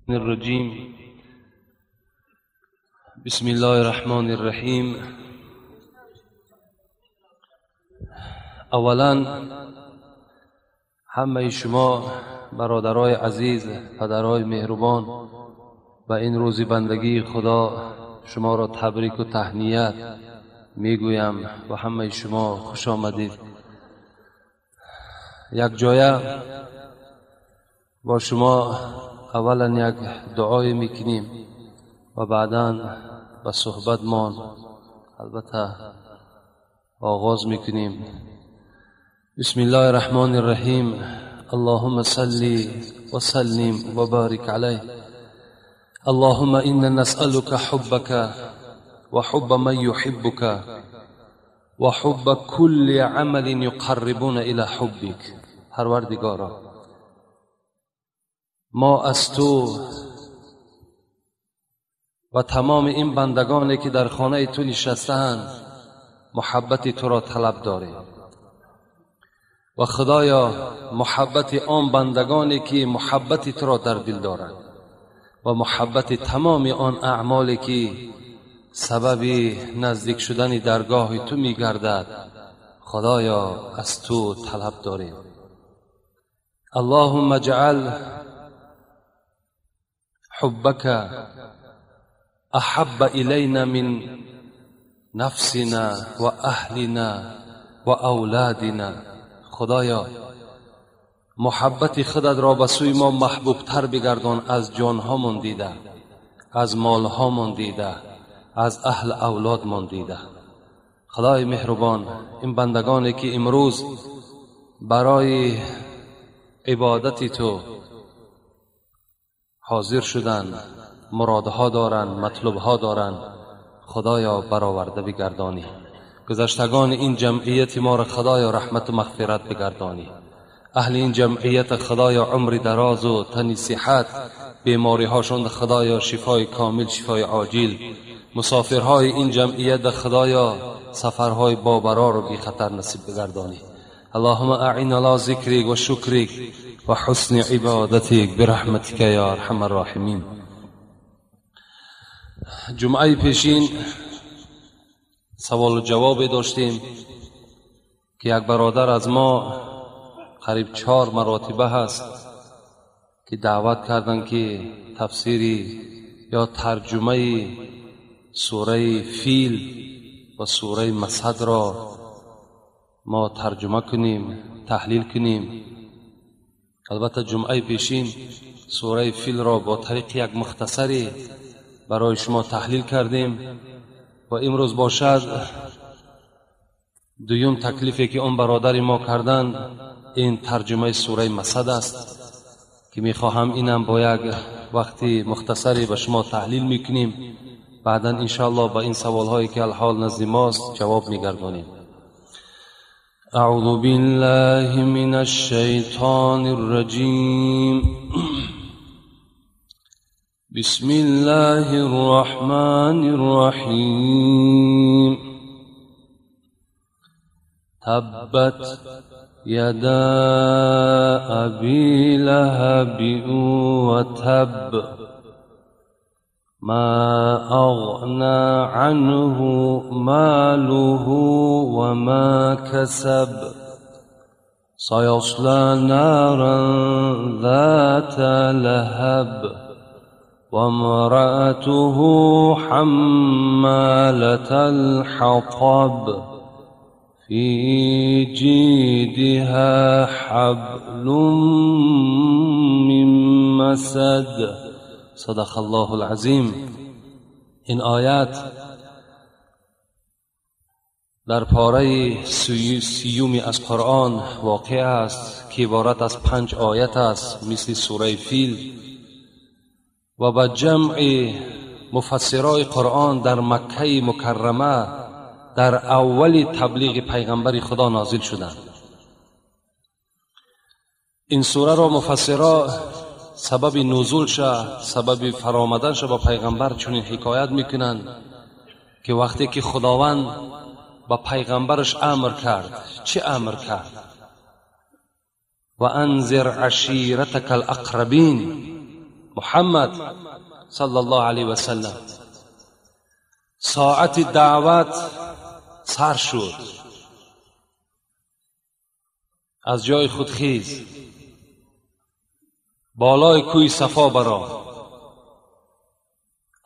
الرجيم. بسم الله الرحمن الرحیم. اولا همه شما برادرای عزیز، پدرای مهربان، به این روز بندگی خدا شما را تبریک و تهنیت میگویم و همه شما خوش آمدید. یک جایه با شما اولا یک دعای میکنیم و بعدا به صحبت مان البته آغاز میکنیم. بسم الله الرحمن الرحیم. اللهم صل وسلم وبارك عليه. اللهم إنا نسألك حبك وحب من يحبك وحب كل عمل يقربنا إلى حبك. پروردگارا، ما از تو و تمام این بندگانی که در خانه تو نشسته‌اند محبت تو را طلب داریم و خدایا محبت آن بندگانی که محبت تو را در دل دارند و محبت تمام آن اعمالی که سبب نزدیک شدن درگاه تو می‌گردد، خدایا از تو طلب داریم. اللهم اجعل حبك احب الینا من نفسنا و اهلنا و اولادنا. خدایا محبت خودت را به سوی ما محبوب تر بگردان از جانهامون دیده، از مالهامون دیده، از اهل اولادمون دیده. خدای مهربان، این بندگانی که امروز برای عبادت تو حاضر شدن، مرادها دارند، مطلوبها دارند، خدایا برآورده بگردانی. گذشتگان این جمعیت ما را خدایا رحمت و مغفرت بگردانی. اهل این جمعیت خدایا عمر دراز و تنی صحت، بیماری هاشون خدایا شفای کامل، شفای عاجل. مسافرهای این جمعیت خدایا سفرهای بابرار و بی خطر نصیب بگردانی. اللهم اعنا على ذکرک و شکرک و حسن عبادتک برحمتک یا ارحم الراحمین. جمعه پیشین سوال و جواب داشتیم که یک برادر از ما قریب 4 مراتبه هست که دعوت کردن که تفسیری یا ترجمه سوره فیل و سوره مسد را ما ترجمه کنیم، تحلیل کنیم. البته جمعه پیشین سوره فیل را با طریق یک مختصری برای شما تحلیل کردیم و امروز باشد دویم تکلیفی که اون برادر ما کردن این ترجمه سوره مسد است که میخواهم اینم با یک وقتی مختصری به شما تحلیل میکنیم. بعدا انشاءالله با این سوالهایی که الحال نزد ماست جواب میگردانیم. اعوذ بالله من الشیطان الرجیم. بسم الله الرحمن الرحیم. تبت یدا ابی لهب وتب ما اغنى عنه ماله وما كسب سيصلى نارا ذات لهب وامرأته حمالة الحطب في جيدها حبل من مسد. صدق الله العظیم. این آیات در پاره سیومی از قرآن واقع است که عبارت از 5 آیت است، مثل سوره فیل، و با جمع مفسرای قرآن در مکه مکرمه در اول تبلیغ پیغمبر خدا نازل شدند. این سوره را مفسرا سبب نزول شه، سبب فرامدن شه با پیغمبر چنین حکایت میکنند که وقتی که خداوند با پیغمبرش امر کرد، چه امر کرد؟ و انذر عشیرتک الاقربین، محمد صلی الله علیه و سلم، ساعت دعوت سر شد، از جای خود خیز، بالای کوی صفا برا.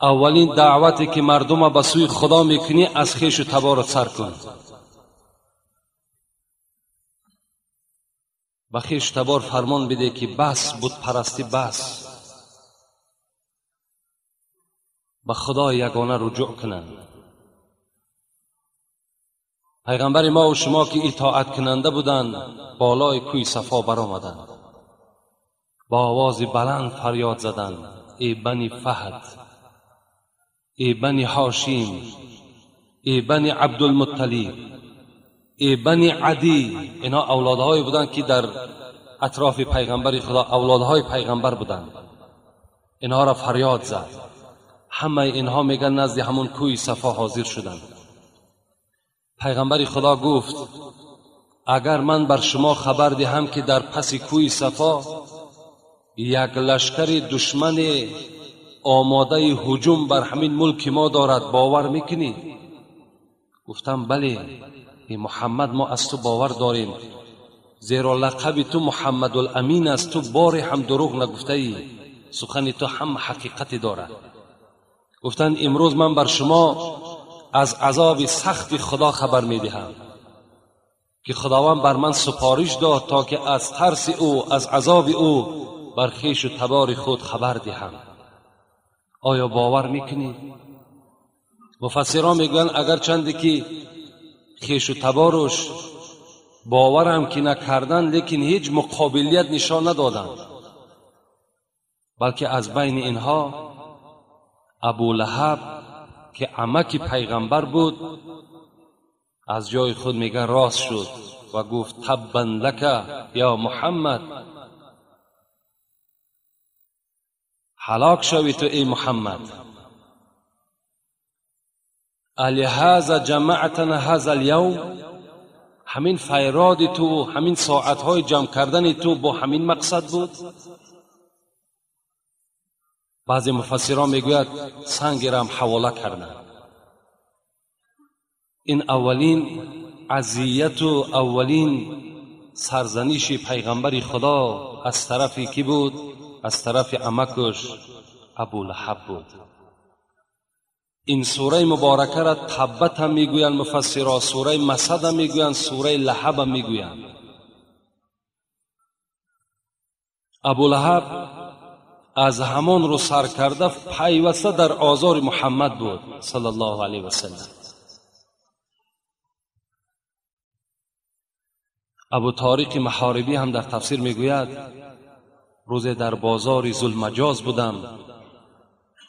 اولین دعوتی که مردم به سوی خدا میکنی از خویش و تبارت سر کن. به خویش تبار فرمان بده که بس بت پرستی، بس، به خدای یگانه رجوع کنند. پیغمبر ما و شما که اطاعت کننده بودند بالای کوی صفا برآمدند، با آواز بلند فریاد زدند: ای بنی فهد، ای بنی هاشم، ای بنی عبدالمطلب، ای بنی عدی. اینا اولادهایی بودند که در اطراف پیغمبر خدا اولادهای پیغمبر بودند. اینها را فریاد زد. همه اینها میگن نزد همون کوی صفا حاضر شدند. پیغمبر خدا گفت: اگر من بر شما خبر دهم که در پس کوی صفا یک لشکر دشمن آماده هجوم بر همین ملک ما دارد، باور میکنی؟ گفتم بله ای محمد، ما از تو باور داریم، زیرا لقب تو محمد الامین است، تو باری هم دروغ نگفته ای، سخن تو هم حقیقتی دارد. گفتند امروز من بر شما از عذاب سخت خدا خبر میدهم که خداوند بر من سپارش داد تا که از ترس او، از عذاب او بر خویش و تبار خود خبر دهم. آیا باور میکنید؟ مفسران میگویند اگر چندی که خویش و تبارش باورم که نکردن، لیکن هیچ مقابلیت نشان ندادند، بلکه از بین اینها ابو لهب که عمک پیغمبر بود از جای خود میگه راست شد و گفت: تبا لک یا محمد، هلاک شوی تو ای محمد. الهذا جمعتنا هذا اليوم، همین فیراد تو، همین ساعتهای جمع کردن تو با همین مقصد بود؟ بعضی مفسران میگوید سنگ را هم حواله کردند. این اولین اذیت و اولین سرزنش پیغمبر خدا از طرف کی بود؟ از طرف عمکش ابو لهب بود. این سوره مبارکه را تبت هم میگویند مفسرها، سوره مسد هم میگویند، سوره لهب هم میگویند. ابو لهب از همان رو سر کرده پیوسته در آزار محمد بود صلی الله علیه و سلم. ابو طارق محاربی هم در تفسیر میگوید روز در بازار ذوالمجاز بودم،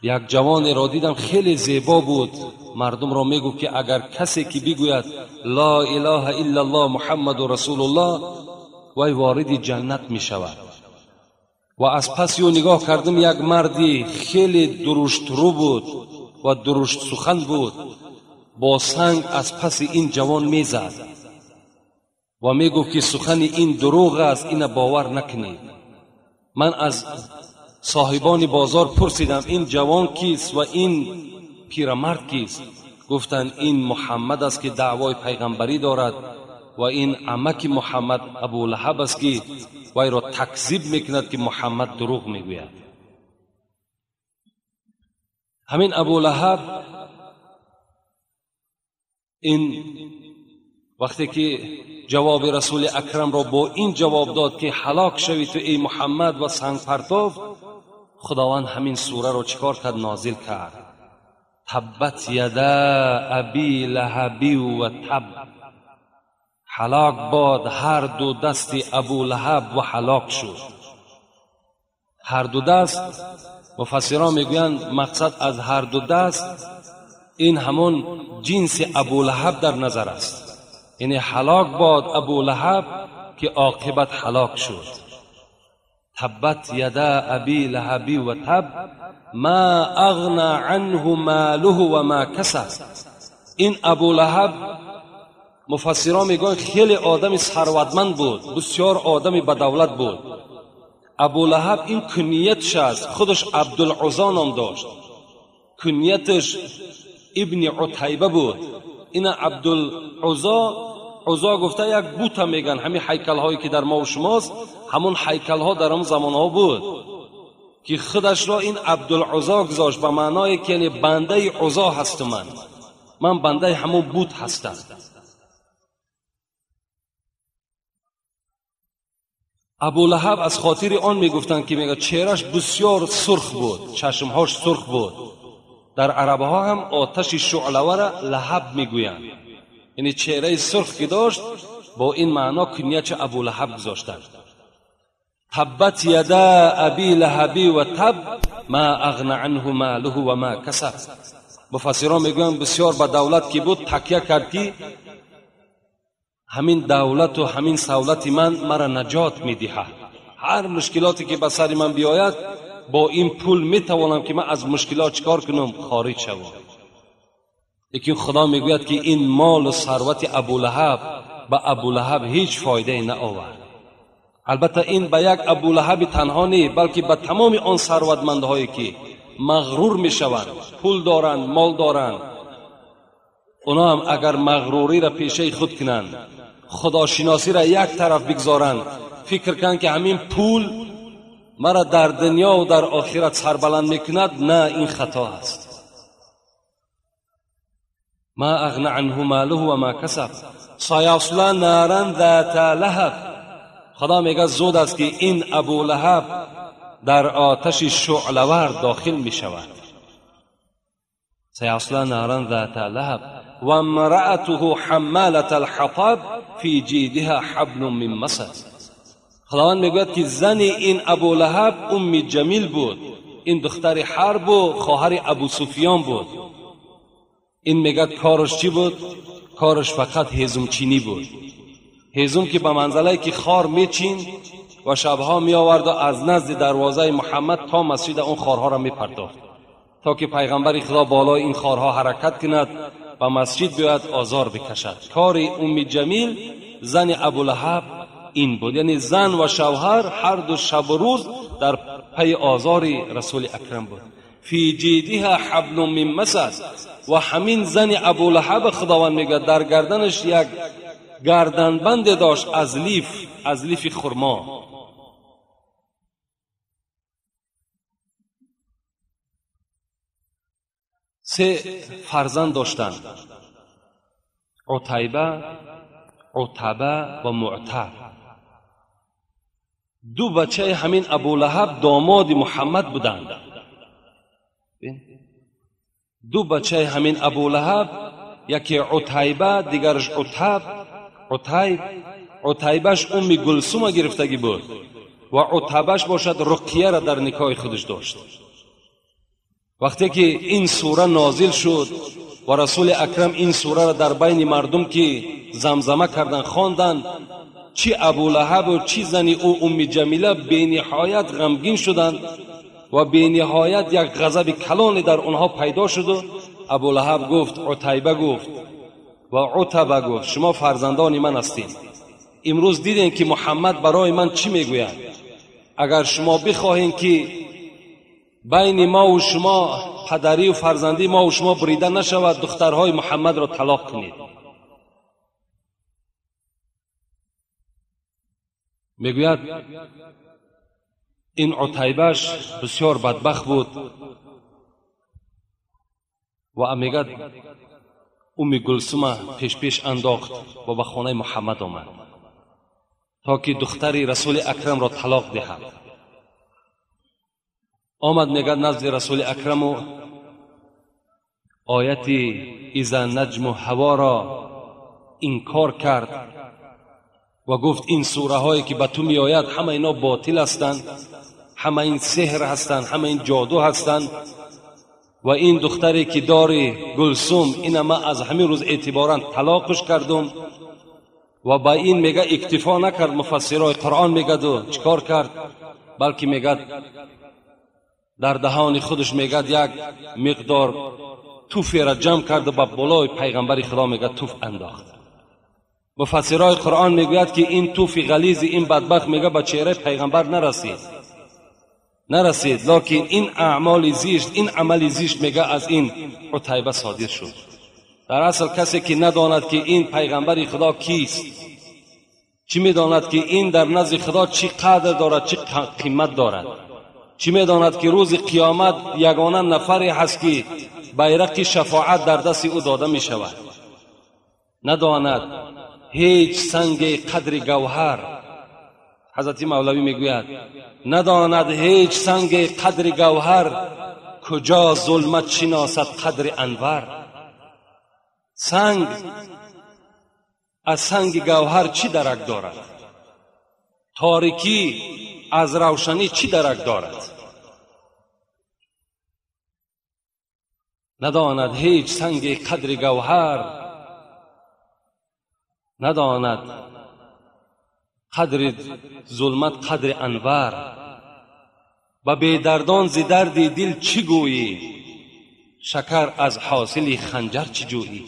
یک جوان را دیدم خیلی زیبا بود. مردم را میگفت که اگر کسی که بگوید لا اله الا الله محمد رسول الله وی وارد جنت میشود. و از پس او نگاه کردم یک مردی خیلی درشت رو بود و درشت سخن بود، با سنگ از پس این جوان میزد و میگفت که سخن این دروغ است، این باور نکنید. من از صاحبان بازار پرسیدم این جوان کیست و این پیرمرد کیست؟ گفتند این محمد است که دعوای پیغمبری دارد و این عمک محمد ابو لهب است که وی را تکذیب میکند که محمد دروغ میگوید. همین ابو لهب این وقتی که جواب رسول اکرم را با این جواب داد که هلاک شوی تو ای محمد و سنگ پرتاب، خداوند همین سوره را چیکار کرد؟ نازل کرد. تبت یدا ابی لهب و تب، هلاک باد هر دو دست ابو لهب و هلاک شد. هر دو دست، مفسران میگویند مقصد از هر دو دست این همون جنس ابو لهب در نظر است، یعنی هلاک باد ابو لهب که عاقبت هلاک شد. تبت یدا ابی لهب و تب ما اغنى عنه ماله و ما کسب. این ابو لهب مفسران میگن خیلی آدم ثروتمند بود، بسیار آدم بدولت بود. Абу Лаҳаб ин куньяташ аст, худаш Абдулуззо ном дошт, куньяташ ибни Утайба буд. Ина Абдулуззо, Уззо гуфта як бута меган, ҳамин ҳайкалҳое ки дар мо ва шумост, ҳамон ҳайкалҳо дар он замонҳо буд ки худашро ин Абдулуззо гузошт, ба маъное ки яъне бандаи Уззо ҳастам, ман бандаи ҳамон бут ҳастам. Абу Лаҳаб аз хотири он мегуфтанд ки мега чеҳраш бисёр сурх буд, чашмҳош сурх буд. Дар арабҳо ҳам оташи шуълавара лаҳаб мегӯянд, яъне чеҳраи сурх ки дошт, бо ин маъно куньяча Абу Лаҳаб гузоштанд. Таббат яда аби лаҳаби ва таб ма ағна анҳу малуҳу ва ма касаб. Муфассирон мегӯянд бисёр ба давлат ки буд такя кард ки ҳамин давлату ҳамин савлати ман мара наҷот медиҳад, ҳар мушкилоте ки ба сари ман биёяд бо ин пул метавонам ки ман аз мушкилот чикор кунам, хориҷ шавам. Лекин Худо мегӯяд ки ин молу сарвати Абу Лаҳаб ба Абу Лаҳаб ҳеҷ фоидае наовард. Албатта ин ба як Абу Лаҳаби танҳо не, балки ба тамоми он сарватмандҳое ки мағрур мешаванд, пул доранд, мол доранд, اونا هم اگر مغروری را پیشه خود کنند، خداشناسی را یک طرف بگذارند، فکر کنند که همین پول مرا در دنیا و در آخرت سربلند میکند، نه، این خطا است. ما اغنى عنه ماله و ما کسب سیصلی نارا ذات لهب. خدا میگه زود است که این ابو لهب در آتش شعله‌ور داخل میشود. سیصلی نارا ذات لهب و امرأته حمالة الحطب فی جیدها حبل من مسد. خداوند میگوید که زن این ابو لهب ام جمیل بود، این دختر حرب و خواهر ابو سفیان بود. این میگه کارش چی بود؟ کارش فقط هیزم چینی بود. هیزم که به منزله که خار میچین و شبها می آورد و از نزد دروازه محمد تا مسجد اون خارها را میپرداخت تا که پیغمبر خدا بالای این خارها حرکت کند و مسجد بیاید آزار بکشد. کار ام جمیل زن ابو لهب این بود، یعنی زن و شوهر هر دو شب و روز در پی آزار رسول اکرم بود. فی جیدها حبل من مسد. و همین زن ابو لهب خداوند میگه در گردنش یک گردنبند داشت از لیف، از لیف خرما. سه فرزند داشتند، عتیبه، عتبه و معتب. دو بچه همین ابو لهب داماد محمد بودند. دو بچه همین ابو لهب، یکی عتیبه، دیگرش عتب. عتیب، عتیبش ام گلسوم گرفتگی بود و عتبش باشد رقیه را در نکاح خودش داشت. وقتی که این سوره نازل شد و رسول اکرم این سوره را در بین مردم که زمزمه کردن خواندن، چی ابو لهب و چی زن او ام جمیله به نهایت غمگین شدند و به نهایت یک غضب کلانی در آنها پیدا شد. و ابو لهب گفت، عتیبه گفت و عتبه گفت، شما فرزندان من هستید، امروز دیدین که محمد برای من چی میگوید. اگر شما بخواهید که بین ما و شما پدری و فرزندی ما و شما بریده نشود، دخترهای محمد را طلاق کنید. میگوید این عتیبه‌اش بسیار بدبخت بود و میگد ام گلسوم پیش پیش انداخت و به خانه محمد آمد تا که دختر رسول اکرم را طلاق دهد. آمد میگد نزد رسول اکرم و آیت اذا نجم هوا را انکار کرد و گفت این سوره هایی که به تو می آید همه اینا باطل هستند، همه این سحر هستند، همه این جادو هستند و این دختری که داری گلسوم، این ما از همین روز اعتبارا طلاقش کردم. و با این میگه اکتفا نکرد، مفسرای قرآن میگه دو چیکار کرد، بلکه میگه در دهان خودش میگه یک مقدار توفی را جمع کرد و به بالای پیغمبر خدا میگه توف انداخت. مفسرای قرآن میگوید که این توف غلیظ این بدبخت میگه به چهره پیغمبر نرسید، نرسید، لکن این اعمال زشت، این عمل زشت میگه از این عتیبه صادر شد. در اصل کسی که نداند که این پیغمبر خدا کیست، چی میداند که این در نزد خدا چی قدر دارد، چی قیمت دارد، چی میداند که روز قیامت یگانه نفری هست که بیرق شفاعت در دست او داده می شود. نداند هیچ سنگ قدر گوهر، حضرت مولوی میگوید نداند هیچ سنگ قدر گوهر، کجا ظلمت شناسد قدر انور. سنگ از سنگ گوهر چی درک دارد؟ تاریکی از روشنی چی درک دارد؟ نداند هیچ سنگ قدر گوهر، نداند قدر ظلمت قدر انور. به بیدردان ز درد دل چی گویی، شکر از حاصل خنجر چی جویی.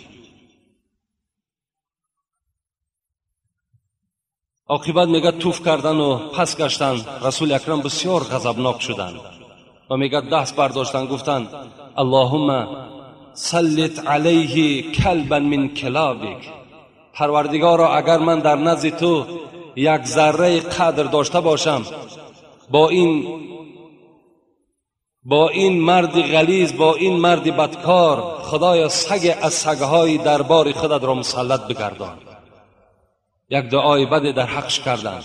عاقبت میگه توف کردن و پس گشتن. رسول اکرم بسیار غضبناک شدند و میگه دست برداشتن، گفتند اللهم سلط علیه کلبا من کلابک. پروردگارا اگر من در نزد تو یک ذره قدر داشته باشم، با این مرد غلیظ، با این مرد بدکار، خدایا سگ از سگهای دربار خودت را مسلط بگردان. یک دعای بد در حقش کردند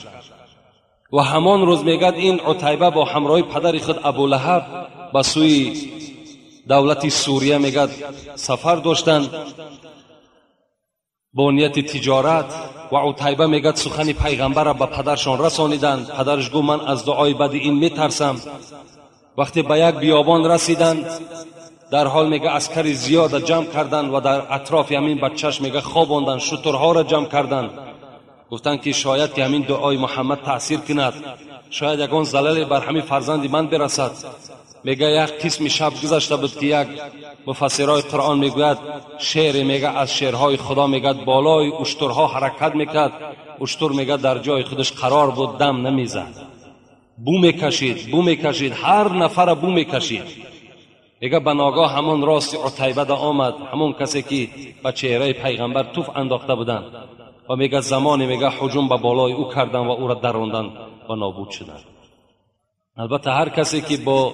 و همان روز میگد این عتیبه با همراه پدر خود ابولهب به سوی دولت سوریه میگد سفر داشتند با نیت تجارت. و عتیبه میگد سخن پیغمبر را به پدرشان رسانیدند. پدرش گفت من از دعای بد این میترسم. وقتی به یک بیابان رسیدند، در حال میگه عسکر زیاد جمع کردند و در اطراف همین بچهش میگه خواباندند، شترها را جمع کردند. گفتند که شاید که همین دعای محمد تأثیر کند، شاید یگان زلل بر همین فرزند من برسد. میگه یک قسم شب گذشته بود که یک مفسرای قرآن میگوید شعر میگه از شعرهای خدا میگه بالای اشترها حرکت میکرد، اشتر میگه در جای خودش قرار بود، دم نمیزد، بو میکشید، بو میکشید، هر نفر بو میکشید. میگه به ناگاه همون راست عتیبه آمد، همون کسی که به چهره پیغمبر توف انداخته بودند، و میگه زمانی میگه هجوم به بالای او کردن و او را دراندن و نابود شدند. البته هر کسی که با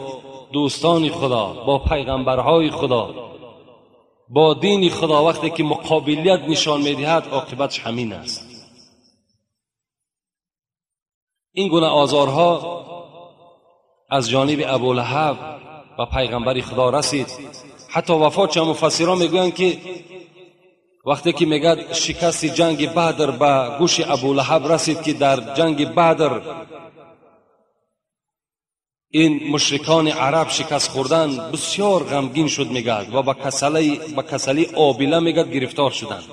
دوستان خدا، با پیغمبرهای خدا، با دین خدا وقتی که مقابلیت نشان میدهد، عاقبتش همین است. این گونه آزارها از جانب ابولهب و پیغمبر خدا رسید. حتی وفات چه مفسران میگویند که وقتی که میگد شکست جنگ بدر به گوش ابولهب رسید که در جنگ بدر این مشرکان عرب شکست خوردن، بسیار غمگین شد میگد و به کسلی آبله میگد گرفتار شدند.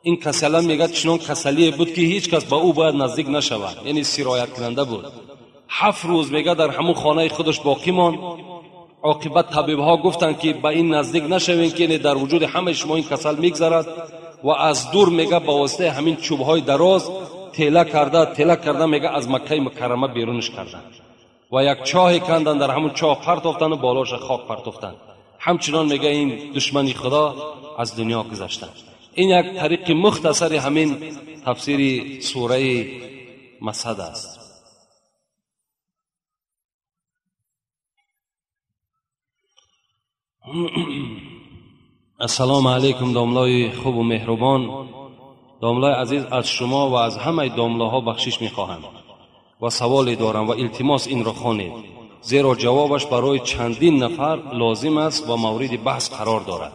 این کسله میگد چنان کسلی بود که هیچ کس با او باید نزدیک نشود، یعنی سرایت کننده بود. 7 روز میگه در همون خانه خودش باقی ماند. عاقبت طبیب ها گفتند که به این نزدیک نشوین که در وجود همه شما این کسل میگذرد. و از دور میگه با واسطه همین چوب های دراز تیله کرده میگه از مکه مکرمه بیرونش کردند و یک چاه کندن، در همون چاه پرتافتن و بالاش خاک پرتافتن. همچنان میگه این دشمنی خدا از دنیا گذشتن. این یک طریق مختصر همین تفسیر سوره مسد است. السلام علیکم داملای خوب و مهربان. داملای عزیز، از شما و از همه داملاها بخشش میخواهم و سوالی دارم و التماس این را خوانید، زیرا جوابش برای چندین نفر لازم است و مورد بحث قرار دارد.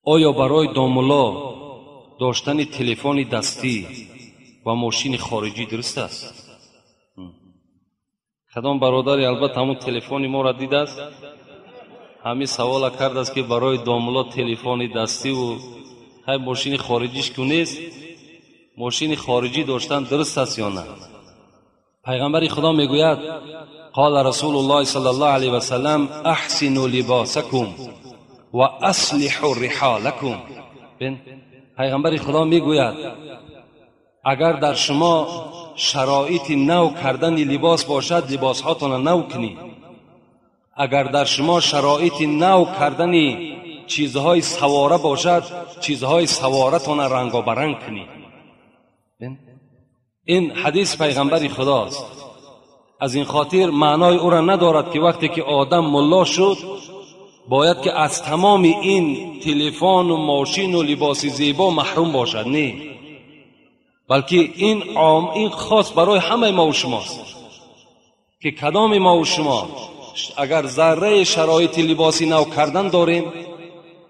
آیا برای داملا داشتن تلفن دستی و ماشین خارجی درست است؟ کدام برادری البته همون تلفن ما را دیده است، همین سوال کرده است که برای داملا تلفن دستی و های ماشین خارجیش که نیست، ماشین خارجی داشتن درست است یا نه؟ پیغمبر خدا میگوید قال رسول الله صلی الله علیه و سلم احسنوا لباسکم و اصلحوا رحالکم. پیغمبر خدا میگوید اگر در شما шароити нав кардани либос бошад, либосҳотонро нав кунед. Агар дар шумо шароити нав кардани чизҳои савора бошад, чизҳои саворатонро рангобаранг кунед. Ин ҳадис пайғамбари худост. Аз ин хотир маънои ӯро надорад ки вақте ки одам мулло шуд, бояд ки аз тамоми ин телефону мошину либоси зебо маҳрум бошад. Не, балки ин ин хос барои ҳамаи мо шумост, ки кадоми мо шумо агар зарраи шароити либоси нав кардан дорем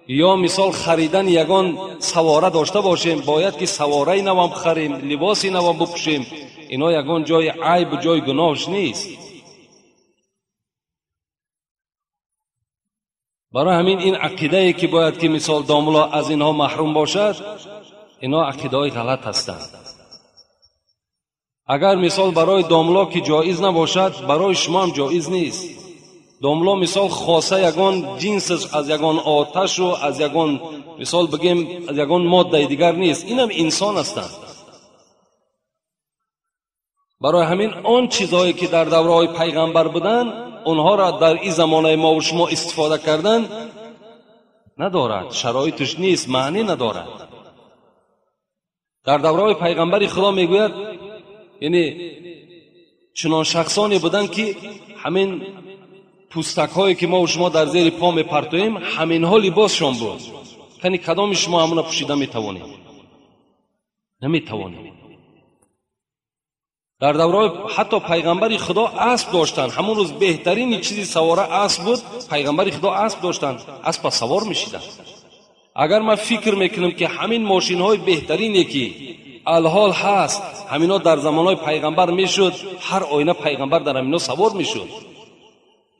ё мисол харидани ягон савора дошта бошем, бояд ки савораи навам харем, либоси навам бипӯшем. Ино ягон ҷои айб, ҷои гуноҳш нест. Барои ҳамин ин ақидае ки бояд ки мисол домулло аз инҳо маҳрум бошад, ино ақидаҳои ғалат ҳастанд. Агар мисол барои домулло ки ҷоиз набошад, барои шумо ҳам ҷоиз нест. Домулло мисол хоса ягон ҷинсаш аз ягон оташу аз ягон мисол бигем аз ягон моддаи дигар нест, инам инсон ҳастанд. Барои ҳамин он чизҳое ки дар давраҳои пайғамбар буданд, онҳоро дар ин замонаи мо шумо истифода кардан надорад, шароиташ нест, маънӣ надорад. Дар давраҳои пайғамбари худо мегӯяд, яъне чунон шахсоне буданд ки ҳамин пӯстакҳое ки мо шумо дар зери по мепартоем, ҳаминҳо либосшон буд. Кани кадоми шумо ҳамона пӯшида метавонед? Наметавонед. Дар давраҳои ҳатто пайғамбари худо асп доштанд. Ҳамон рӯз беҳтарини чизи савора асп буд. Пайғамбари худо асп доштанд, аспа савор мешиданд. Агар ман фикр мекунам ки ҳамин мошинҳои беҳтарине ки алҳол ҳаст, ҳаминҳо дар замонҳои пайғамбар мешуд, ҳар оина пайғамбар дар ҳаминҳо савор мешуд.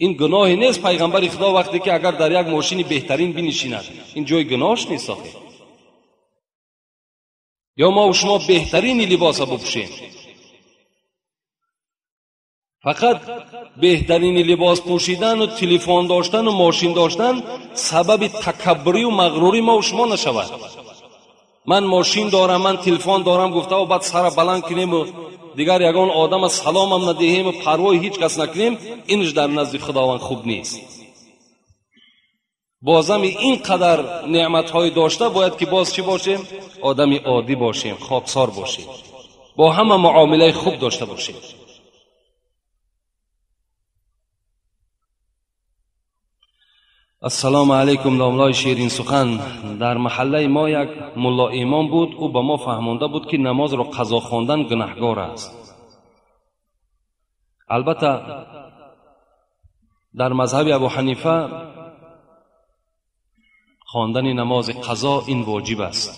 Ин гуноҳе нест. Пайғамбари худо вақте ки агар дар як мошини беҳтарин бинишинад, ин ҷои гуноҳш нест охир. Ё мо шумо беҳтарини либоса бипӯшем, фақат беҳтарини либос пӯшидану телефон доштану мошин доштан сабаби такаббурию мағрурӣ мо шумо нашавад. Ман мошин дорам, ман телефон дорам гуфтаву баъд сара баланд кунему дигар ягон одама саломам надиҳему парвои ҳеҷ кас накунем, инш дар назди худованд хуб нест. Бозами ин қадар неъматҳои дошта бояд ки боз чӣ бошем? Одами оддӣ бошем, хоксор бошем, бо ҳама муомилаи хуб дошта бошем. Ассалому алайкум, домлои ширин сухан. Дар маҳаллаи мо як мулло имом буд. Ӯ ба мо фаҳмонда буд ки намозро қазо хондан гунаҳгор аст. Албатта дар мазҳаби Абу Ҳанифа хондани намози қазо ин воҷиб аст.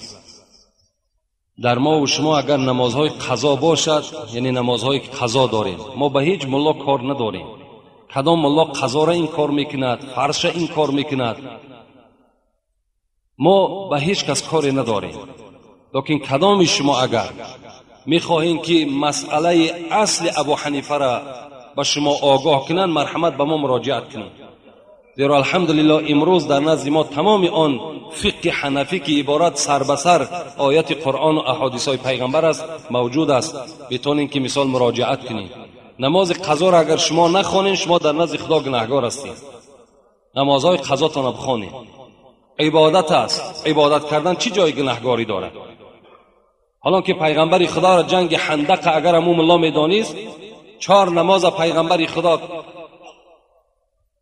Дар мо шумо агар намозҳои қазо бошад, яъне намозҳои қазо дорем, мо ба ҳеҷ мулло кор надорем. Кадом мулло қазора ин кор мекунад, фарша ин кор мекунад, мо ба ҳеҷ кас коре надорем. Лекин кадоми шумо агар мехоҳем ки масъалаи асли Абу Ҳанифаро ба шумо огоҳ кунанд, марҳамат ба мо муроҷиат кунед. Зеро алҳамдулиллоҳ имрӯз дар назди мо тамоми он фиқҳи ҳанафӣ ки иборат сар ба сар ояти Қуръону аҳодисҳои пайғамбар аст мавҷуд аст. Битонем ки мисол муроҷиат кунем. Намози қазоро агар шумо нахонед, шумо дар назди худо гунаҳгор ҳастед. Намозҳои қазотонро бихонед. Ибодат аст. Ибодат кардан чӣ ҷои гунаҳгорӣ дорад? Ҳолон ки пайғамбари худоро ҷанги ҳандақа агар ҳамун мулло медонист, 4 намоза пайғамбари худо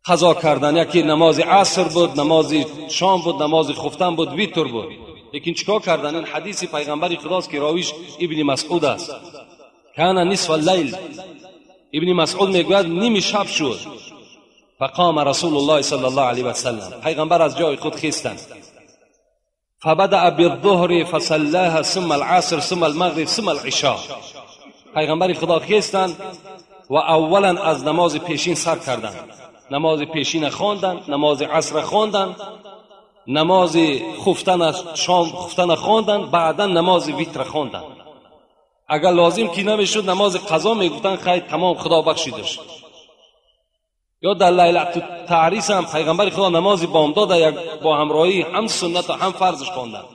қазо кардан, яке намози аср буд, намози шом буд, намози хуфтан буд, витр буд. Лекин чикор кардан? Ин ҳадиси пайғамбари худост ки ровиш Ибни Масъуд аст. Кана нисфа лайл. Ибни Масъуд мегӯяд ними шаб шуд. Фақома Расулуллоҳи саллаллоҳу алайҳи васаллам. Пайғамбар аз ҷои худ хестанд. Фабадаа биддуҳри фасаллаҳа сумма аласр сумма алмағриб сумма алишо. Пайғамбари худо хестанд ва аввалан аз намози пешин сар карданд. Намози пешина хонданд, намози асра хонданд, намози хуфтана шом хуфтана хонданд, баъдан намози витра хонданд. Агар лозим ки намешуд намози қазо мегуфтанд, хайр тамом худо бахшидаш. Ё дар лайлату таърис ҳам пайғамбари худо намози бомдода як бо ҳамроҳӣ ҳам суннату ҳам фарзш хонданд.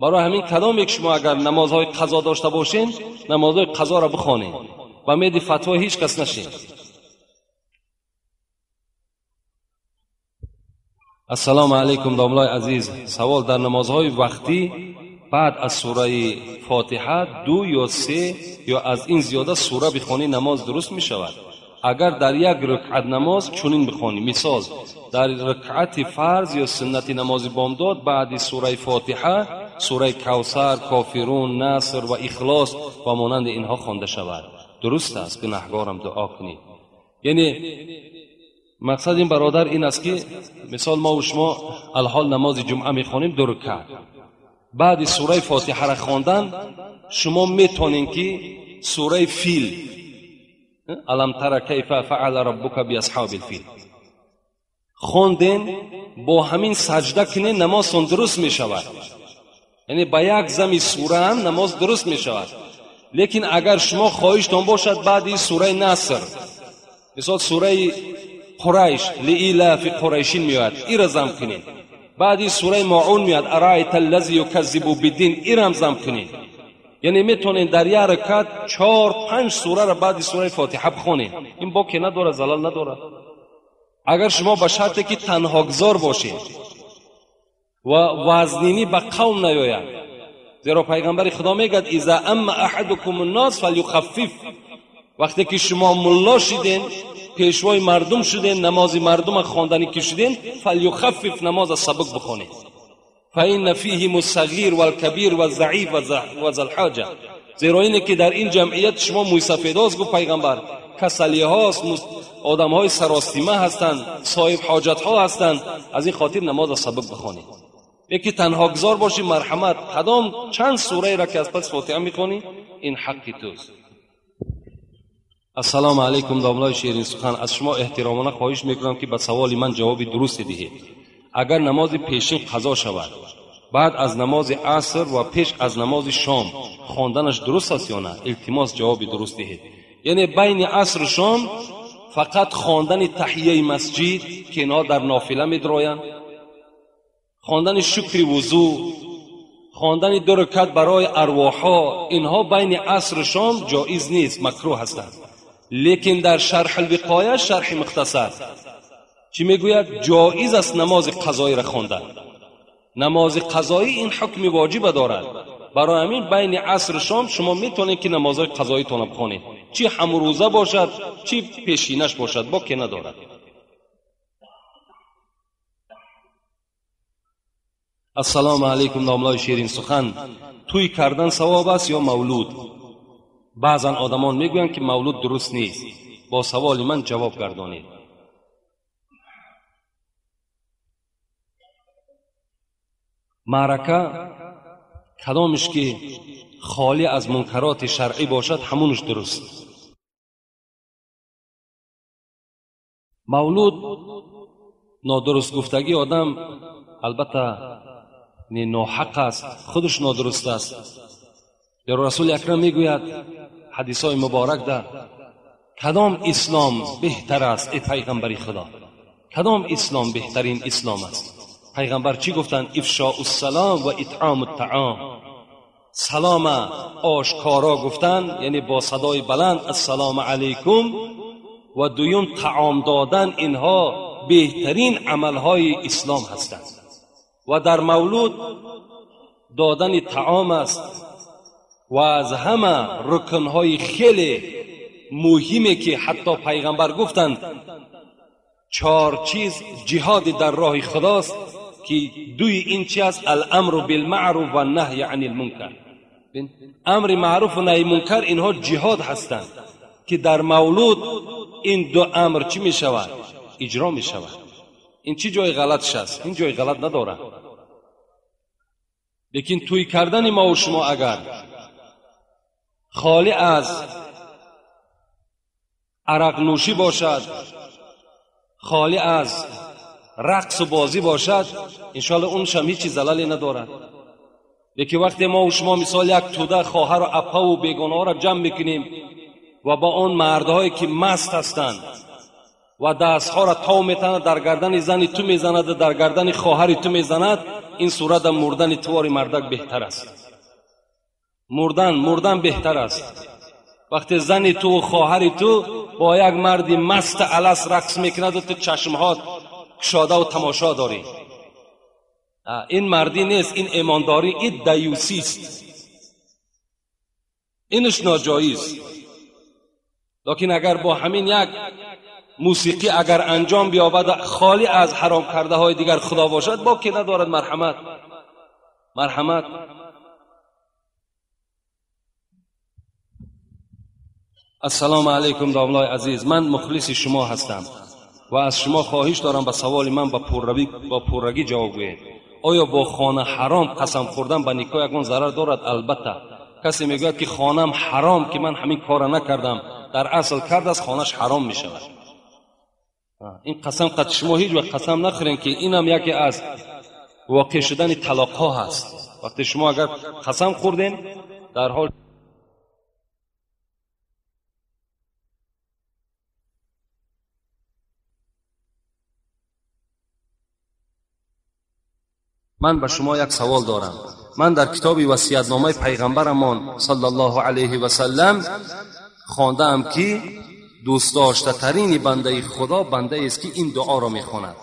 Барои ҳамин кадоме ки шумо агар намозҳои қазо дошта бошед, намозҳои қазоро бихонед. Ба меди фатво ҳеҷ кас нашед. Ассалому алайкум домлаи азиз. Савол: дар намозҳои вақтӣ баъд аз сураи Фотиҳа 2 ё 3 ё аз ин зиёда сура бихонӣ намоз дуруст мешавад? Агар дар як рукъат намоз чунин бихонӣ, мисол дар рукъати фарз ё суннати намози бомдод баъди сураи Фотиҳа сураи Кавсар, Кофирун, Наср ва Ихлос ва монанди инҳо хонда шавад, дуруст аст? Гунаҳгорам, дуо кунед. Яъне мақсад ин бародар ин аст ки мисол мо ва шумо алҳол намози ҷумъа мехонем 2 рукъат, баъди сураи Фотиҳаро хондан шумо метонед ки сураи Фил, алам тара кайфа фаъала раббука биасҳабил фил хонден, бо ҳамин саҷда кунед, намозтон дуруст мешавад. Яъне ба як зами сура ҳам намоз дуруст мешавад. Лекин агар шумо хоҳиштон бошад баъди сураи Наср, мисол сураи Қурайш, лиилафи қурайшин меояд, ира зам кунед. Баъди сураи Моун меояд, араайта аллази юказзибу биддин, ирам зам кунед. Яъне метавонед дар як ракат 4-5 сураро баъди сураи Фотиҳа бихонед. Ин боке надорад, залал надорад. Агар шумо ба шарте ки танҳогузор бошед ва вазнинӣ ба қавм наёяд, зеро пайғамбари Худо мегӯяд: иза амма аҳадукум аннос фалюхаффиф. Вақте ки шумо мулло шиден, пешвои мардум шуден, намози мардума хонданӣ ки шуден, фалюхаффиф, намоза сабук бихонед. فإن فيهم الصغير والكبير والضعيف وذا الحاجة. زیرا اینه که در این جمعیت شما مویسفیداست، گفت پیغمبر، کسلی هاست، آدم های سراستیمه هستند، صاحب حاجت ها هستند، از این خاطر نماز سبک بخوانید. یکی تنها گذار باشی، مرحمت، کدام چند سوره را که از پس فاتحه میخوانی، این حقی توست. السلام علیکم داملای شیرین سخن، از شما احترامانه خواهش میکنم که به سوال من جواب درست دهید. اگر نماز پیشین قضا شود، بعد از نماز عصر و پیش از نماز شام خواندنش درست است یا نه؟ التماس جواب درست دهید. یعنی بین عصر و شام فقط خواندن تحیه مسجد که اینها در نافله میدرویند، خواندن شکر وضو، خواندن 2 رکعت برای ارواحها، اینها بین عصر و شام جایز نیست، مکروه هستند. لیکن در شرح الوقایه، شرح مختصر چی میگوید؟ جایز است نماز قضایی را خواندن. نماز قضایی این حکم واجب دارد. برای همین بین عصر و شام شما میتونید که نمازهای قضایی تان بخوانید، چی همروزه باشد چی پیشینش باشد، با که ندارد. السلام علیکم داملای شیرین سخن، توی کردن ثواب است یا مولود؟ بعضا آدمان میگویند که مولود درست نیست. با سوال من جواب گردانید. معرکه کدامش که خالی از منکرات شرعی باشد همونش درست. مولود نادرست گفتگی آدم البته ناحق است، خودش نادرست است. در رسول اکرم میگوید حدیث های مبارک در کدام اسلام بهتر است ای پیغمبر خدا؟ کدام اسلام بهترین اسلام است؟ پیغمبر چی گفتند؟ افشاء السلام و اطعام الطعام. سلام آشکارا گفتن، یعنی با صدای بلند السلام علیکم، و دویم طعام دادن، اینها بهترین عملهای اسلام هستند. و در مولود دادن طعام است و از همه رکنهای خیلی مهمه که حتی پیغمبر گفتند 4 چیز جهاد در راه خداست که دوی این چی است؟ الامر بالمعروف و نهی عن المنکر. امر معروف و نهی منکر اینها جهاد هستند که در مولود این 2 امر چی می شود؟ اجرا می شود. این چی جای غلطش است؟ این جای غلط نداره. لیکن توی کردن ما و شما اگر خالی از عرق نوشی باشد، خالی از رقص و بازی باشد، انشالله اونش هم هیچ زلالی ندارد. لیکن وقتی ما و شما مثال یک توده خواهر و اپا و بیگانه ها را جمع میکنیم و با آن مردهایی که مست هستند و دستها را تاو میتند، در گردن زن تو میزند، در گردن خواهر تو میزند، ин сурат мурдани туори мардак беҳтар аст. Мурдан беҳтар аст. Вақте зани ту ва хоҳари ту бо як марди маст алас рақс мекунад ва ту чашмҳоят кушода ва тамошо дорӣ, ин мардӣ нест, ин имондорӣ, ин даюсӣ аст, инаш ноҷоиз. Лекин агар бо ҳамин як мусиқӣ агар анҷом биёбад, холӣ аз ҳаром кардаҳои дигар худо бошад, боке надорад. Марҳамат, марҳамат. Ассалому алайкум домлаи азиз, ман мухлиси шумо ҳастам ва аз шумо хоҳиш дорам ба саволи ман ба пуррагӣ ҷавоб гӯед. Оё бо хона ҳаром қасам хӯрдан ба никоҳ ягон зарар дорад? Албатта. Касе мегӯяд ки хонам ҳаром, ки ман ҳамин корро накардам, дар асл кардааст, хонаш ҳаром мешавад. Ин қасам қад шумо ҳеҷ вақт қасам нахӯред, ки инам яке аз воқеъ шудани талоқҳо ҳаст. Вақте шумо агар қасам хӯрдем, дар ҳол ман ба шумо як савол дорам. Ман дар китоби васиятномаи пайғамбарамон саллаллоҳу алайҳи васаллам хондаам, ки дӯстдоштатарини бандаи худо бандаест, ки ин дуоро мехонад: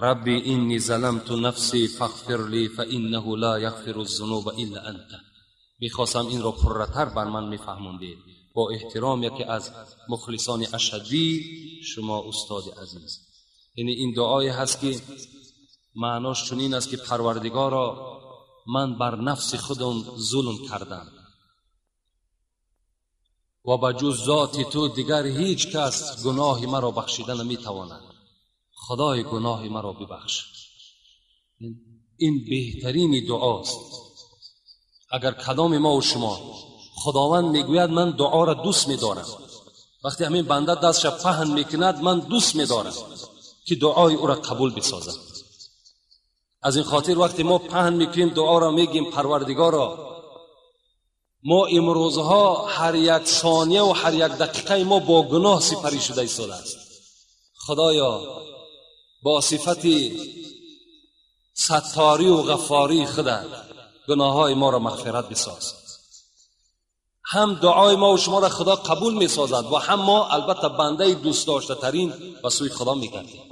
рабби инни заламту нафси фағфир ли фаиннаҳу ла яғфиру зунуба илла анта. Мехостам инро пурратар бар ман мефаҳмондед. Бо эҳтиром, яке аз мухлисони ашаддии шумо, устоди азиз. Яъне ин дуое ҳаст, ки маънош чунин аст, ки парвардигоро, ман бар нафси худам зулм кардам ва ба ҷуз зоти ту дигар ҳеҷ кас гуноҳи маро бахшида наметавонад. Худои гуноҳи маро бибахш. Ин беҳтарини дуост. Агар кадоми мо ва шумо, худованд мегӯяд ман дуоро дӯст медорам, вақте ҳамин банда дастша паҳн мекунад, ман дӯст медорам ки дуои ӯро қабул бисозам. Аз ин хотир вақте мо паҳн мекунем дуоро, мегӯем парвардигоро, мо имрӯзҳо ҳар як сония ва ҳар як дақиқаи мо бо гуноҳ сипарӣ шуда истодааст. Худоё, бо сифати сатторӣ ва ғаффории худат гуноҳҳои моро мағфират бисоз. Ҳам дуои мо ва шуморо худо қабул месозад ва ҳам мо албатта бандаи дӯстдоштатарин ба сӯи худо мегардем.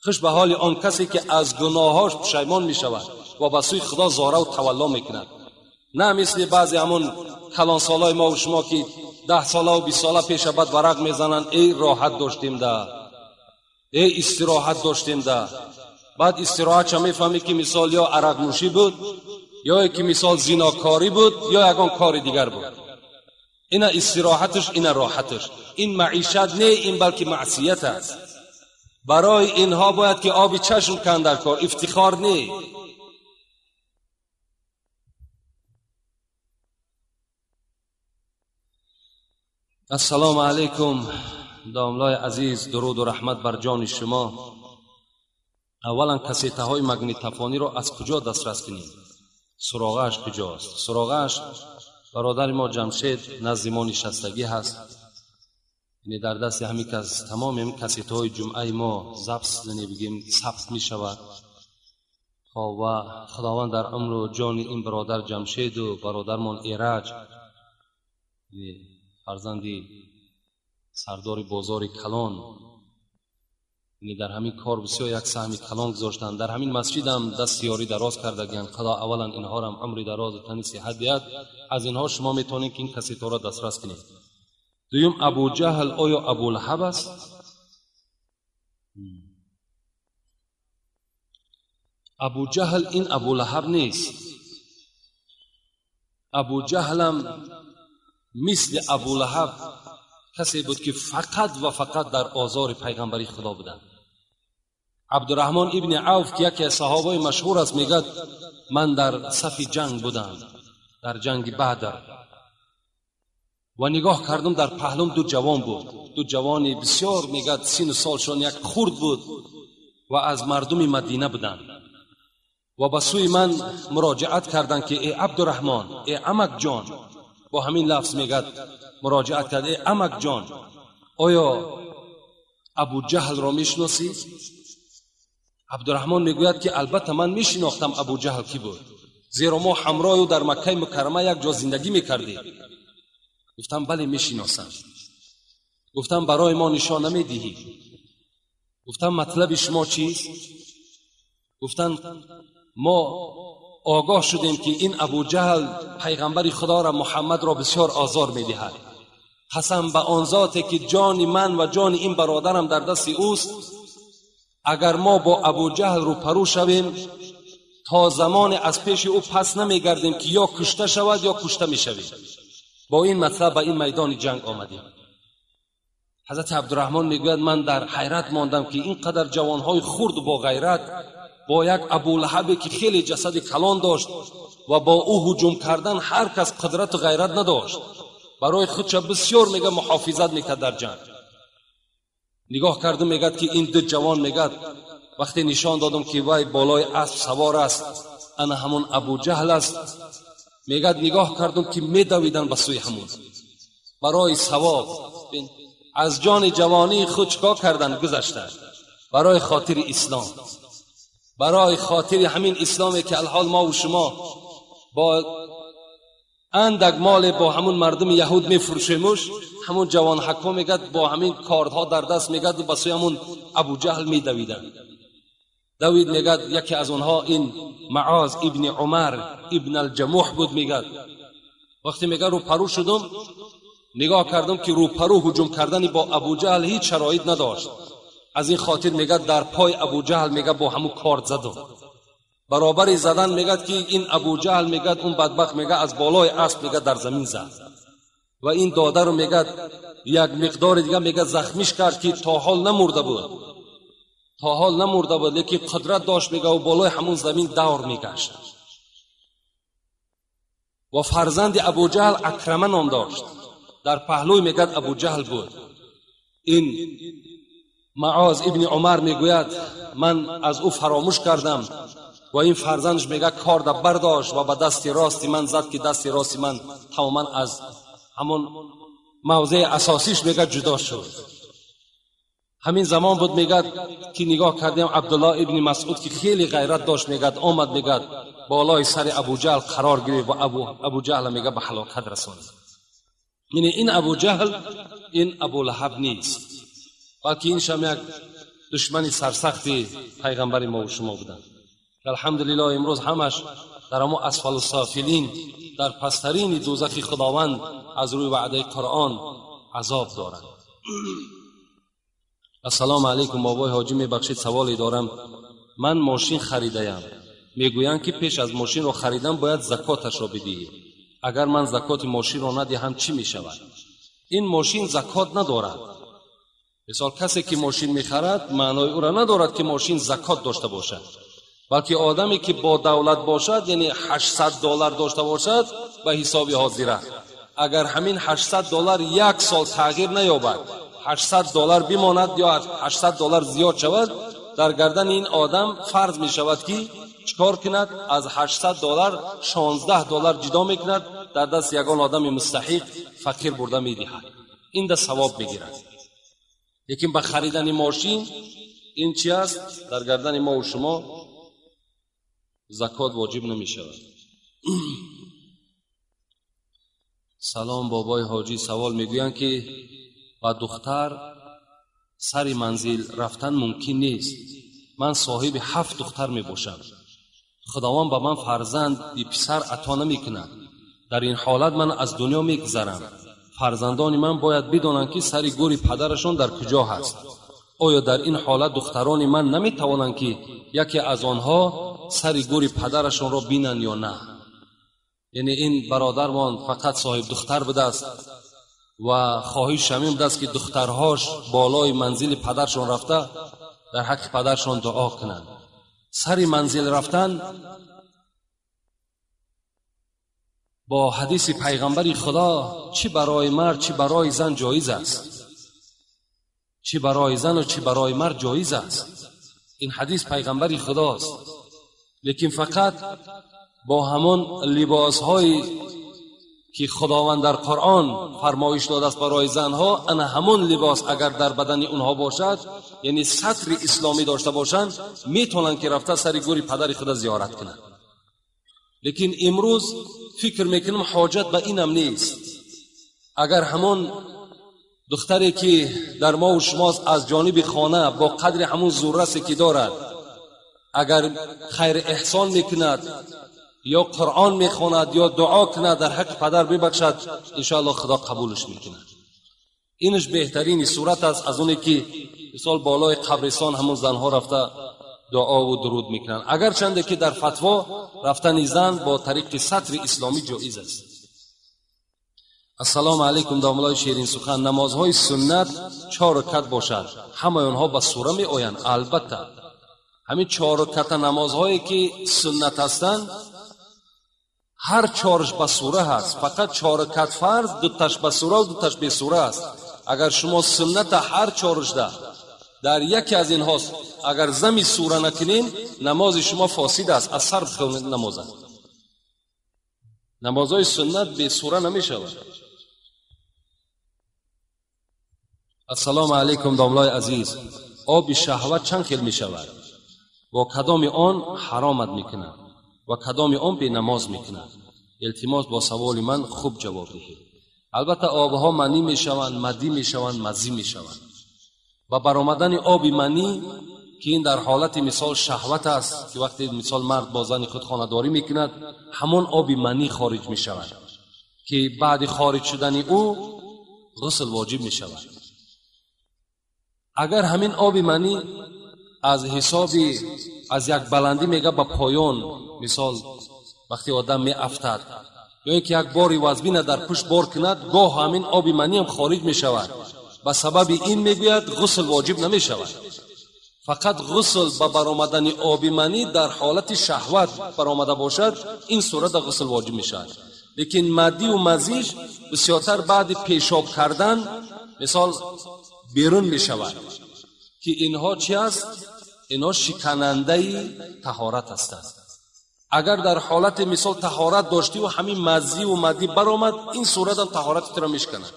Хуш ба ҳоли он касе ки аз гуноҳҳош пушаймон мешавад ва ба сӯи худо зора ва тавалло мекунад, на мисли баъзе ҳамон калонсолҳои мо ва шумо ки 10 сола ва 20 сола пеша баъд варақ мезананд: эй роҳат доштем да, эй истироҳат доштем да. Баъд истироҳатша мефаҳмӣ ки мисол ё арақнӯшӣ буд, ё ки мисол зинокорӣ буд, ё ягон кори дигар буд. Ина истироҳаташ, ина роҳаташ. Ин маишат не, ин балки маъсият аст. Барои инҳо бояд ки оби чашм канд дар кор, ифтихор не. Ассалому алайкум домлаи азиз, дуруду раҳмат бар ҷони шумо. Аввалан кассетаҳои магнитофониро аз куҷо дастрас кунем? Суроғааш куҷост? Суроғааш бародари мо Ҷамшед назди мо нишастагӣ ҳаст. Яъне дар дасти ҳамин кас тамоми ҳамин кассетаҳои ҷумъаи мо забт, яъне бигем сабт мешавад. Хоб, ва худованд дар умру ҷони ин бародар Ҷамшеду бародармон Эраҷ, фарзанди сардори бозори калон, яъне дар ҳамин кор бисёр як саҳми калон гузоштанд. Дар ҳамин масҷидам дасти ёрӣ дароз кардагианд. Худо аввалан инҳорам умри дарозу тани сиҳат диҳад. Аз инҳо шумо метавонед ки ин кассетаҳоро дастрас кунед. Дуюм, Абуҷаҳл оё Абулаҳаб аст? Абуҷаҳл ин Абулаҳаб нест. Абуҷаҳлам мисли Абулаҳаб касе буд ки фақат ва фақат дар озори пайғамбари худо буданд. Абдураҳмон ибни Авф, ки яке аз саҳобаи машҳур аст, мегӯяд ман дар сафи ҷанг будам, дар ҷанги Бадр, ва нигоҳ кардам, дар паҳлум ду ҷавон буд, ду ҷавони бисёр, мегӯяд, сину солшон як хурд буд ва аз мардуми Мадина буданд ва ба сӯи ман муроҷиат карданд ки эй Абдураҳмон, эй амакҷон, бо ҳамин лафз мегӯяд муроҷиат кард, эй амакҷон, оё Абуҷаҳлро мешиносӣ? Абдурраҳмон мегӯяд ки албатта ман мешинохтам Абу Ҷаҳл кӣ буд, зеро мо ҳамроҳ ӯ дар Маккаи Мукаррама як ҷо зиндагӣ мекардем. Гуфтам бале мешиносам. Гуфтам барои мо нишон намедиҳӣ? Гуфтам матлаби шумо чист? Гуфтанд мо огоҳ шудем ки ин Абу Ҷаҳл пайғамбари Худоро Муҳаммадро бисёр озор медиҳад. қасам ба он зоте ки ҷони ман ва ҷони ин бародарам дар дасти ӯст, агар мо бо Абу Ҷаҳл рӯпарӯ шавем то замоне аз пеши ӯ пас намегардем ки ё кушта шавад ё кушта мешавем. Бо ин матлаб ба ин майдони ҷанг омадем. Ҳазрати Абдурраҳмон мегӯяд ман дар ҳайрат мондам ки ин қадар ҷавонҳои хурд бо ғайрат бо як Абулаҳабе ки хеле ҷасади калон дошт ва бо ӯ ҳуҷум кардан ҳар кас қудрату ғайрат надошт, барои худша бисёр мега муҳофизат мекард дар ҷанг. Нигоҳ кардам мегӯяд ки ин ду ҷавон мегӯяд вақте нишон додам ки вай болои асп савор аст, ана ҳамон Абу Ҷаҳл аст, мегӯяд нигоҳ кардам ки медавиданд ба сӯи ҳамон барои савоб. Аз ҷони ҷавонии худ чикор карданд? Гузаштанд барои хотири ислом, барои хотири ҳамин исломе ки алҳол мо ва шумо бо андак моле бо ҳамун мардуми яҳуд мефурӯшемуш, ҳамун ҷавонҳакҳо мегӯяд бо ҳамин кордҳо дар даст мегӯяд ба сӯи ҳамун Абу Ҷаҳл медавиданд. Давид мегӯяд яке аз онҳо ин Маоз ибни Умар ибн алҷамуҳ буд. Мегӯяд вақте мегӯяд рӯпарӯ шудум, нигоҳ кардам ки рӯпарӯ ҳуҷум кардани бо Абу Ҷаҳл ҳеҷ шароит надошт. Аз ин хотир мегӯяд дар пой Абу Ҷаҳл мегӯяд бо ҳамун корд задум. Баробари задан мегӯяд ки ин Абу Ҷаҳл мегӯяд он бадбахт мегӯяд аз болои асп мегӯяд дар замин зад ва ин додару мегӯяд як миқдори дига мегӯяд захмиш кард ки то ҳол намурда буд, то ҳол намурда буд, лекин қудрат дошт мегӯяд ӯ болои ҳамун замин давр мегашт. Ва фарзанди Абу Ҷаҳл Акрама ном дошт, дар паҳлӯй мегӯяд Абу Ҷаҳл буд. Ин Маоз ибни Умар мегӯяд ман аз ӯ фаромӯш кардам ва ин фарзандаш мегӯяд корда бардошт ва ба дасти рости ман зад ки дасти рости ман тамоман аз ҳамон мавзеи асосиш мегӯяд ҷудо шуд. Ҳамин замон буд мегӯяд ки нигоҳ кардем Абдуллоҳ ибни Масъуд ки хеле ғайрат дошт мегӯяд омад мегӯяд болои сари Абу Ҷаҳл қарор гирифт ва Абу Ҷаҳл мегӯяд ба ҳалокат расонид. Яъне ин Абу Ҷаҳл ин Абулаҳаб нест, балки ин шам як душмани сарсахти пайғамбари мо ва шумо буданд. Алҳамдулиллоҳ имрӯз ҳамаш дар ҳамо асфалу софилин, дар пасттарини дӯзахи Худованд аз рӯи ваъдаи Қуръон азоб доранд. Ассалому алайкум бобои ҳоҷӣ, мебахшед саволе дорам. Ман мошин харидаям. Мегӯянд ки пеш аз мошинро харидан бояд закоташро бидиҳӣ. Агар ман закоти мошинро надиҳам чӣ мешавад? Ин мошин закот надорад. Мисол касе ки мошин мехарад маънои ӯро надорад ки мошин закот дошта бошад, балки одаме ки бо давлат бошад, яъне $800 дошта бошад ба ҳисоби ҳозира, агар ҳамин $800 як сол тағйир наёбад, $800 бимонад ё $800 зиёд шавад, дар гардани ин одам фарз мешавад ки чикор кунад? Аз $800 $16 ҷудо мекунад, дар даст ягон одами мустаҳиқ фақир бурда медиҳад. Ин да савоб мегирад. Лекин ба харидани мошин ин чи аст? Дар гардани мо ва шумо закот воҷиб намешавад. Салом бобои ҳоҷӣ, савол мегӯянд ки ба духтар сари манзил рафтан мумкин нест. Ман соҳиби 7 духтар мебошам. Худованд ба ман фарзанди писар ато намекунад. Дар ин ҳолат ман аз дунё мегузарам. Фарзандони ман бояд бидонанд ки сари гӯри падарашон дар куҷо ҳаст. Оё дар ин ҳолат духтарони ман наметавонанд ки яке аз онҳо сари гӯри падарашонро бинанд ё на? Яъне ин бародармон фақат соҳиб духтар будааст ва хоҳиш ҳамин будааст ки духтарҳош болои манзили падаршон рафта дар ҳаққи падаршон дуо кунанд. Сари манзил рафтан бо ҳадиси пайғамбари Худо чӣ барои мард чӣ барои зан ҷоиз аст, чӣ барои зану чӣ барои мард ҷоиз аст. Ин ҳадис пайғамбари Худост, лекин фақат бо ҳамон либосҳои ки Худованд дар Қуръон фармоиш додааст барои занҳо, ана ҳамон либос агар дар бадани онҳо бошад, яъне сатри исломӣ дошта бошанд, метавонанд ки рафта сари гӯри падари худа зиёрат кунанд. Лекин имрӯз фикр мекунам ҳоҷат ба инам нест. Агар ҳамон духтаре ки дар мо ва шумост аз ҷониби хона бо қадри ҳамон зуррасе ки дорад, агар хайр эҳсон мекунад ё Қуръон мехонад ё дуо кунад дар ҳаққи падар бибахшад, иншоаллоҳ Худо қабулш мекунад. Инаш беҳтарини сурат аст аз оне ки мисол болои қабристон ҳамон занҳо рафта дуо ва дуруд мекунанд. Агарчанде ки дар фатво рафтани зан бо тариқи сатри исломӣ ҷоиз аст. Ассалому алайкум домлаи ширин сухан. Намозҳои суннат 4 ракат бошад, ҳамаи онҳо ба сура меоянд? Албатта ҳамин 4 раката намозҳое ки суннат ҳастанд, ҳар чорш ба сура ҳаст. Фақат 4 ракат фарз, дуташ ба сура ва дуташ бесура аст. Агар шумо сунната ҳар чоршда дар яке аз инҳост агар зами сура накунед, намози шумо фосид аст, аз сар бихонед намоза. Намозҳои суннат бесура намешавад. Ассалому алайкум домлаи азиз. Оби шаҳват чанд хел мешавад? Бо кадоми он ҳаромат мекунад ва кадоми он бенамоз мекунад? Илтимос бо саволи ман хуб ҷавоб диҳед. Албатта обҳо манӣ мешаванд, мадӣ мешаванд, мазӣ мешаванд. Ба баромадани оби манӣ ки ин дар ҳолати мисол шаҳват аст, ки вақте мисол мард бо зани худ хонадорӣ мекунад, ҳамон оби манӣ хориҷ мешавад ки баъди хориҷ шудани ӯ ғусл воҷиб мешавад. Агар ҳамин оби манӣ аз ҳисоби аз як баландӣ мега ба поён, мисол вақте одам меафтад ё ин ки як бори вазбина дар пушт бор кунад, гоҳ ҳамин оби манӣ ҳам хориҷ мешавад. Ба сабаби ин мегӯяд ғусл воҷиб намешавад. Фақат ғусл ба баромадани оби манӣ дар ҳолати шаҳват баромада бошад, ин сурата ғусл воҷиб мешавад. Лекин маддиву мазиш бисёртар баъди пешоб кардан мисол берун мешавад ки инҳо чи аст? Инҳо шиканандаи таҳорат ҳастанд. Агар дар ҳолати мисол таҳорат доштиву ҳамин маззиву маддӣ баромад, ин суратам таҳорати туро мешиканад.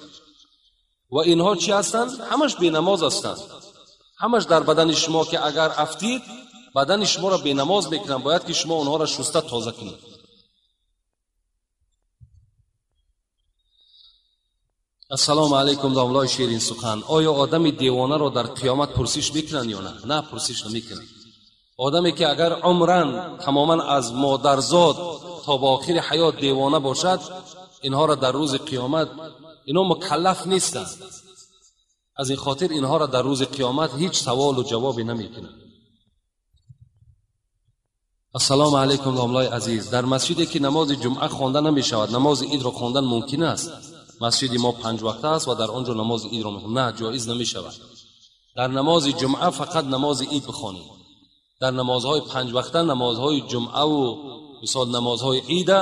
Ва инҳо чи ҳастанд? Ҳамаш бенамоз ҳастанд. Ҳамаш дар бадани шумо ки агар афтид, бадани шуморо бенамоз мекунанд. Бояд ки шумо онҳоро шуста тоза кунед. Ассалому алайкум домлаи ширин сухан. Оё одами девонаро дар қиёмат пурсиш мекунанд ё на? На, пурсиш намекунанд. Одаме ки агар умран тамоман аз модарзод то ба охири ҳаёт девона бошад, инҳоро дар рӯзи қиёмат инҳо мукаллаф нестанд. Аз ин хотир инҳоро дар рӯзи қиёмат ҳеҷ саволу ҷавобе намекунанд. Ассалому алайкум домлаи азиз. Дар масҷиде ки намози ҷумъа хонда намешавад, намози идро хондан мумкин аст? Масҷиди мо 5 вақта аст ва дар он ҷо намози идро мехонем. На, ҷоиз намешавад. Дар намози ҷумъа фақат намози ид бихонем. Дар намозҳои 5 вақта, намозҳои ҷумъаву мисол намозҳои ида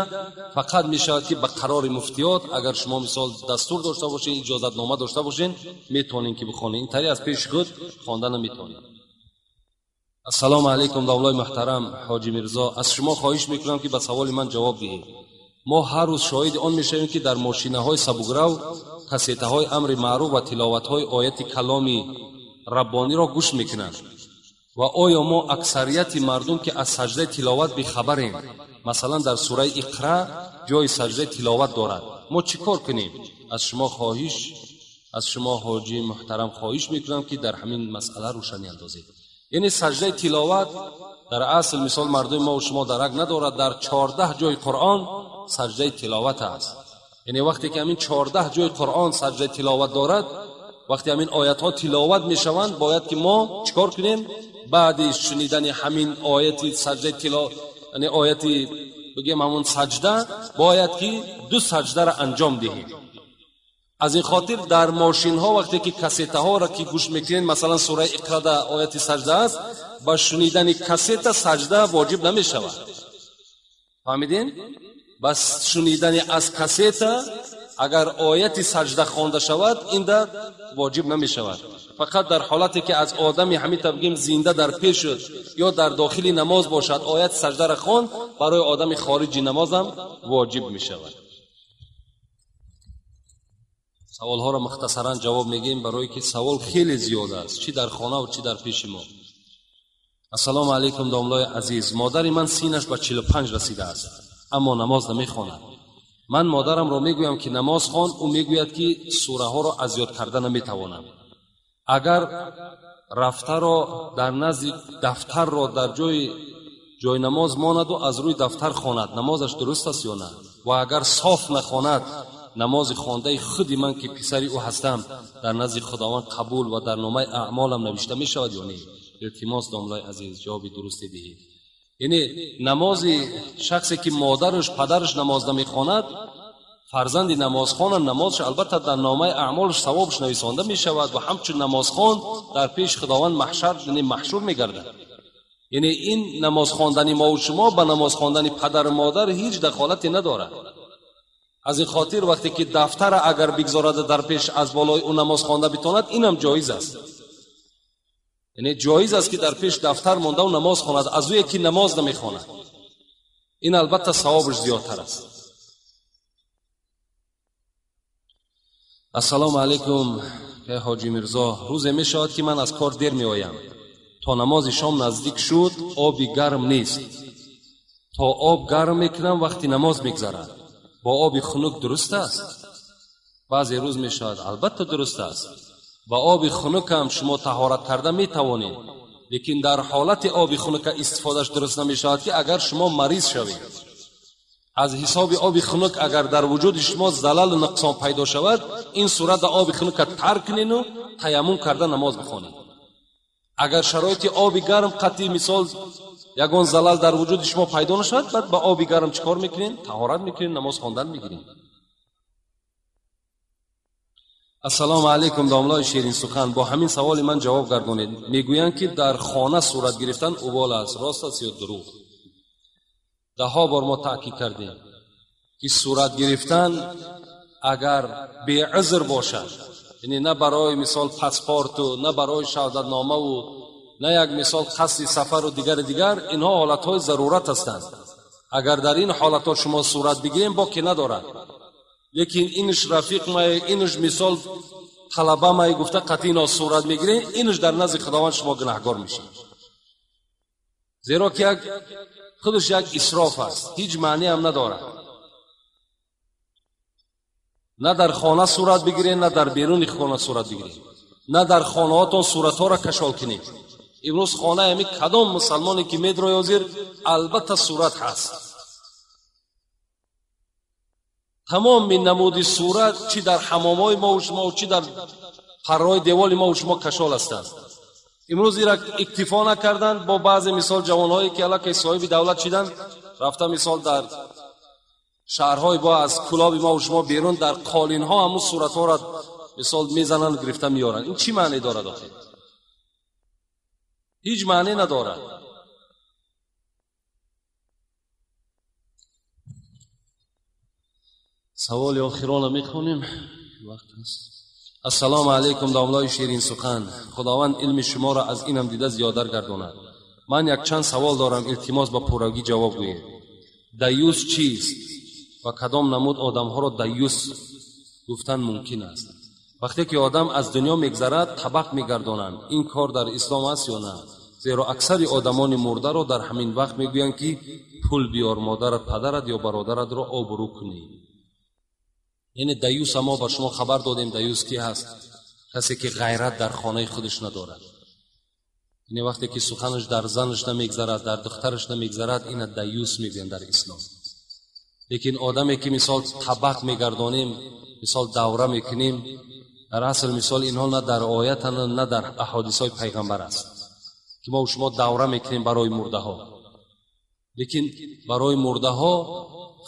фақат мешавад ки ба қарори муфтиёт, агар шумо мисол дастур дошта бошед, иҷозатнома дошта бошед, метавонед ки бихонед. Ин тари аз пеши худ хонда наметавонед. Ассалому алайкум домлаи муҳтарам ҳоҷи Мирзо. Аз шумо хоҳиш мекунам ки ба саволи ман ҷавоб диҳед. Мо ҳар рӯз шоҳиди он мешавем ки дар мошинаҳои сабукрав кассетаҳои амри маъруф ва тиловатҳои ояти каломи раббониро гӯш мекунанд. Ва оё мо аксарияти мардум ки аз саҷдаи тиловат бихабарем, масалан дар сураи Иқра ҷои саҷдаи тиловат дорад, мо чӣ кор кунем? Аз шумо ҳоҷи муҳтарам хоҳиш мекунам ки дар ҳамин масъала рӯшанӣ андозед. Яъне саҷдаи тиловат дар асл мисол мардуми мо ва шумо дарак надорад, дар 14 ҷои Қуръон саҷдаи тиловат аст. Яъне вақте ки ҳамин 14 ҷои Қуръон саҷдаи тиловат дорад, вақте ҳамин оятҳо тиловат мешаванд, бояд ки мо чӣ кор кунем? Баъди шунидани ҳамин ояти саҷдаи тиловат, яъне ояти бигем ҳамон саҷда, бояд ки 2 саҷдаро анҷом диҳем. Аз ин хотир дар мошинҳо вақте ки кассетаҳоро ки гӯш мекунед, масалан сураи Иқрада ояти саҷда аст, ба шунидани кассета саҷда воҷиб намешавад. Фаҳмидин? Ба шунидани аз кассета агар ояти саҷда хонда шавад, ин да воҷиб намешавад. Фақат дар ҳолате ки аз одами ҳамин табгим зинда дар пеш шуд ё дар дохили намоз бошад, ояти саҷдаро хонд, барои одами хориҷи намозам воҷиб мешавад. Саволҳоро мухтасаран ҷавоб мегӯем, барое ки савол хеле зиёд аст, чӣ дар хона ва чӣ дар пеши мо. Ассалому алайкум, домлои азиз. Модари ман синаш ба 45 расидааст, аммо намоз намехонад. Ман модарамро мегӯям, ки намоз хон, ӯ мегӯяд, ки сураҳоро аз ёд карда наметавонам. Агар рафтаро дар назди дафтарро дар ҷои намоз монаду аз рӯи дафтар хонад, намозаш дуруст аст ё на? Ва агар соф нахонад, намози хондаи худи ман, ки писари ӯ ҳастам, дар назди Худованд қабул ва дар номаи аъмолам навишта мешавад ё не? Илтимос, домлои азиз, ҷавоби дурусте диҳед. Яъне намози шахсе ки модараш, падараш намоз намехонад, фарзанди намозхона намозаш албатта дар номаи аъмолаш савобаш нависонда мешавад ва ҳамчун намозхон дар пеши Худованд маҳшар, яъне маҳшур мегардад. Яъне ин намоз хондани мо ва шумо ба намоз хондани падару модар ҳеҷ дахолате надорад. Аз ин хотир вақте ки дафтара агар бигзорад дар пеш аз болои ӯ намоз хонда битонад, инам ҷоиз аст. Яъне ҷоиз аст, ки дар пеш дафтар монда ва намоз хонад, аз ӯе ки намоз намехонад. Ин албатта савобаш зиёдтар аст. Ассалому алайкум, ҳоҷи Мирзо. Рӯзе мешавад, ки ман аз кор дер меоям. То намози шом наздик шуд, оби гарм нест. То об гарм мекунам, вақти намоз мегзарад. Бо оби хунук дуруст аст? Баъзе рӯз мешавад, албатта дуруст аст. Ба оби хунук ҳам шумо таҳорат карда метавонед, лекин дар ҳолати оби хунука истифодаш дуруст намешавад, ки агар шумо мариз шавед. Аз ҳисоби оби хунук агар дар вуҷуди шумо залалу нуқсон пайдо шавад, ин сурат оби хунука тарк кунену таяммум карда намоз бихонед. Агар шароити оби гарм қатъи мисол ягон залал дар вуҷуди шумо пайдо нашавад, баъд ба оби гарм чӣ кор мекунед? Таҳорат мекунед, намоз хондан мегиред. Ассалому алайкум, домлои ширин сухан. Бо ҳамин саволи ман ҷавоб гардонед. Мегӯянд, ки дар хона сурат гирифтан убол аст, рост аст ё дурӯғ? Даҳҳо бор мо таъкид кардем, ки сурат гирифтан агар беузр бошад, яъне на барои мисол паспорту, на барои шаҳодатномаву, на як мисол қасди сафару дигари дигар, инҳо ҳолатҳои зарурат ҳастанд. Агар дар ин ҳолатҳо шумо сурат бигирем, боке надорад. Лекин инш рафиқ май, инш мисол талаба май гуфта қатъи ино сурат мегирем, инш дар назди Худованд шумо гунаҳгор мешед. Зеро ки як худаш як исроф аст, ҳеҷ маъне ҳам надорад. На дар хона сурат бигиред, на дар беруни хона сурат бигиред, на дар хонаҳотон суратҳоро кашол кунед. Имрӯз хонаи ҳамин кадом мусалмоне ки медрои ҳозир, албатта сурат ҳаст. Тамоми намуди сурат чӣ дар ҳамомҳои мо ва шумо, чӣ дар парраҳои деволи мо ва шумо кашол ҳастанд. Имрӯз ира иктифо накарданд бо баъзе мисол ҷавонҳое ки аллакай соҳиби давлат шиданд, рафта мисол дар шаҳрҳои бо аз кулоби мо ва шумо берун дар қолинҳо ҳамун суратҳоро мисол мезананд, гирифта меоранд. Ин чӣ маъне дорад охир? Ҳеҷ маъне надорад. Саволи охирона мехонем, вақт аст. Ассалому алайкум, домлои ширин сухан. Худованд илми шуморо аз инам дида зиёдтар гардонад. Ман якчанд савол дорам, илтимос ба пуррагӣ ҷавоб гӯед. Даюс чист ва кадом намуд одамҳоро даюс гуфтан мумкин аст? Вақте ки одам аз дунё мегзарад, табақ мегардонанд. Ин кор дар ислом аст ё на? Зеро аксари одамони мурдаро дар ҳамин вақт мегӯянд, ки пул биёр, модарат, падарат ё бародаратро обрӯ кунӣ. Яъне даюс мо ба шумо хабар додем, даюс ки ҳаст? Касе ки ғайрат дар хонаи худаш надорад. Яъне вақте ки суханаш дар занаш намегзарад, дар духтараш намегзарад, ина даюс мегӯянд дар ислом. Лекин одаме ки мисол табақ мегардонем, мисол давра мекунем, дар асл мисол инҳо на дар оятанд, на дар аҳодисҳои пайғамбар аст, ки мо шумо давра мекунем барои мурдаҳо. Лекин барои мурдаҳо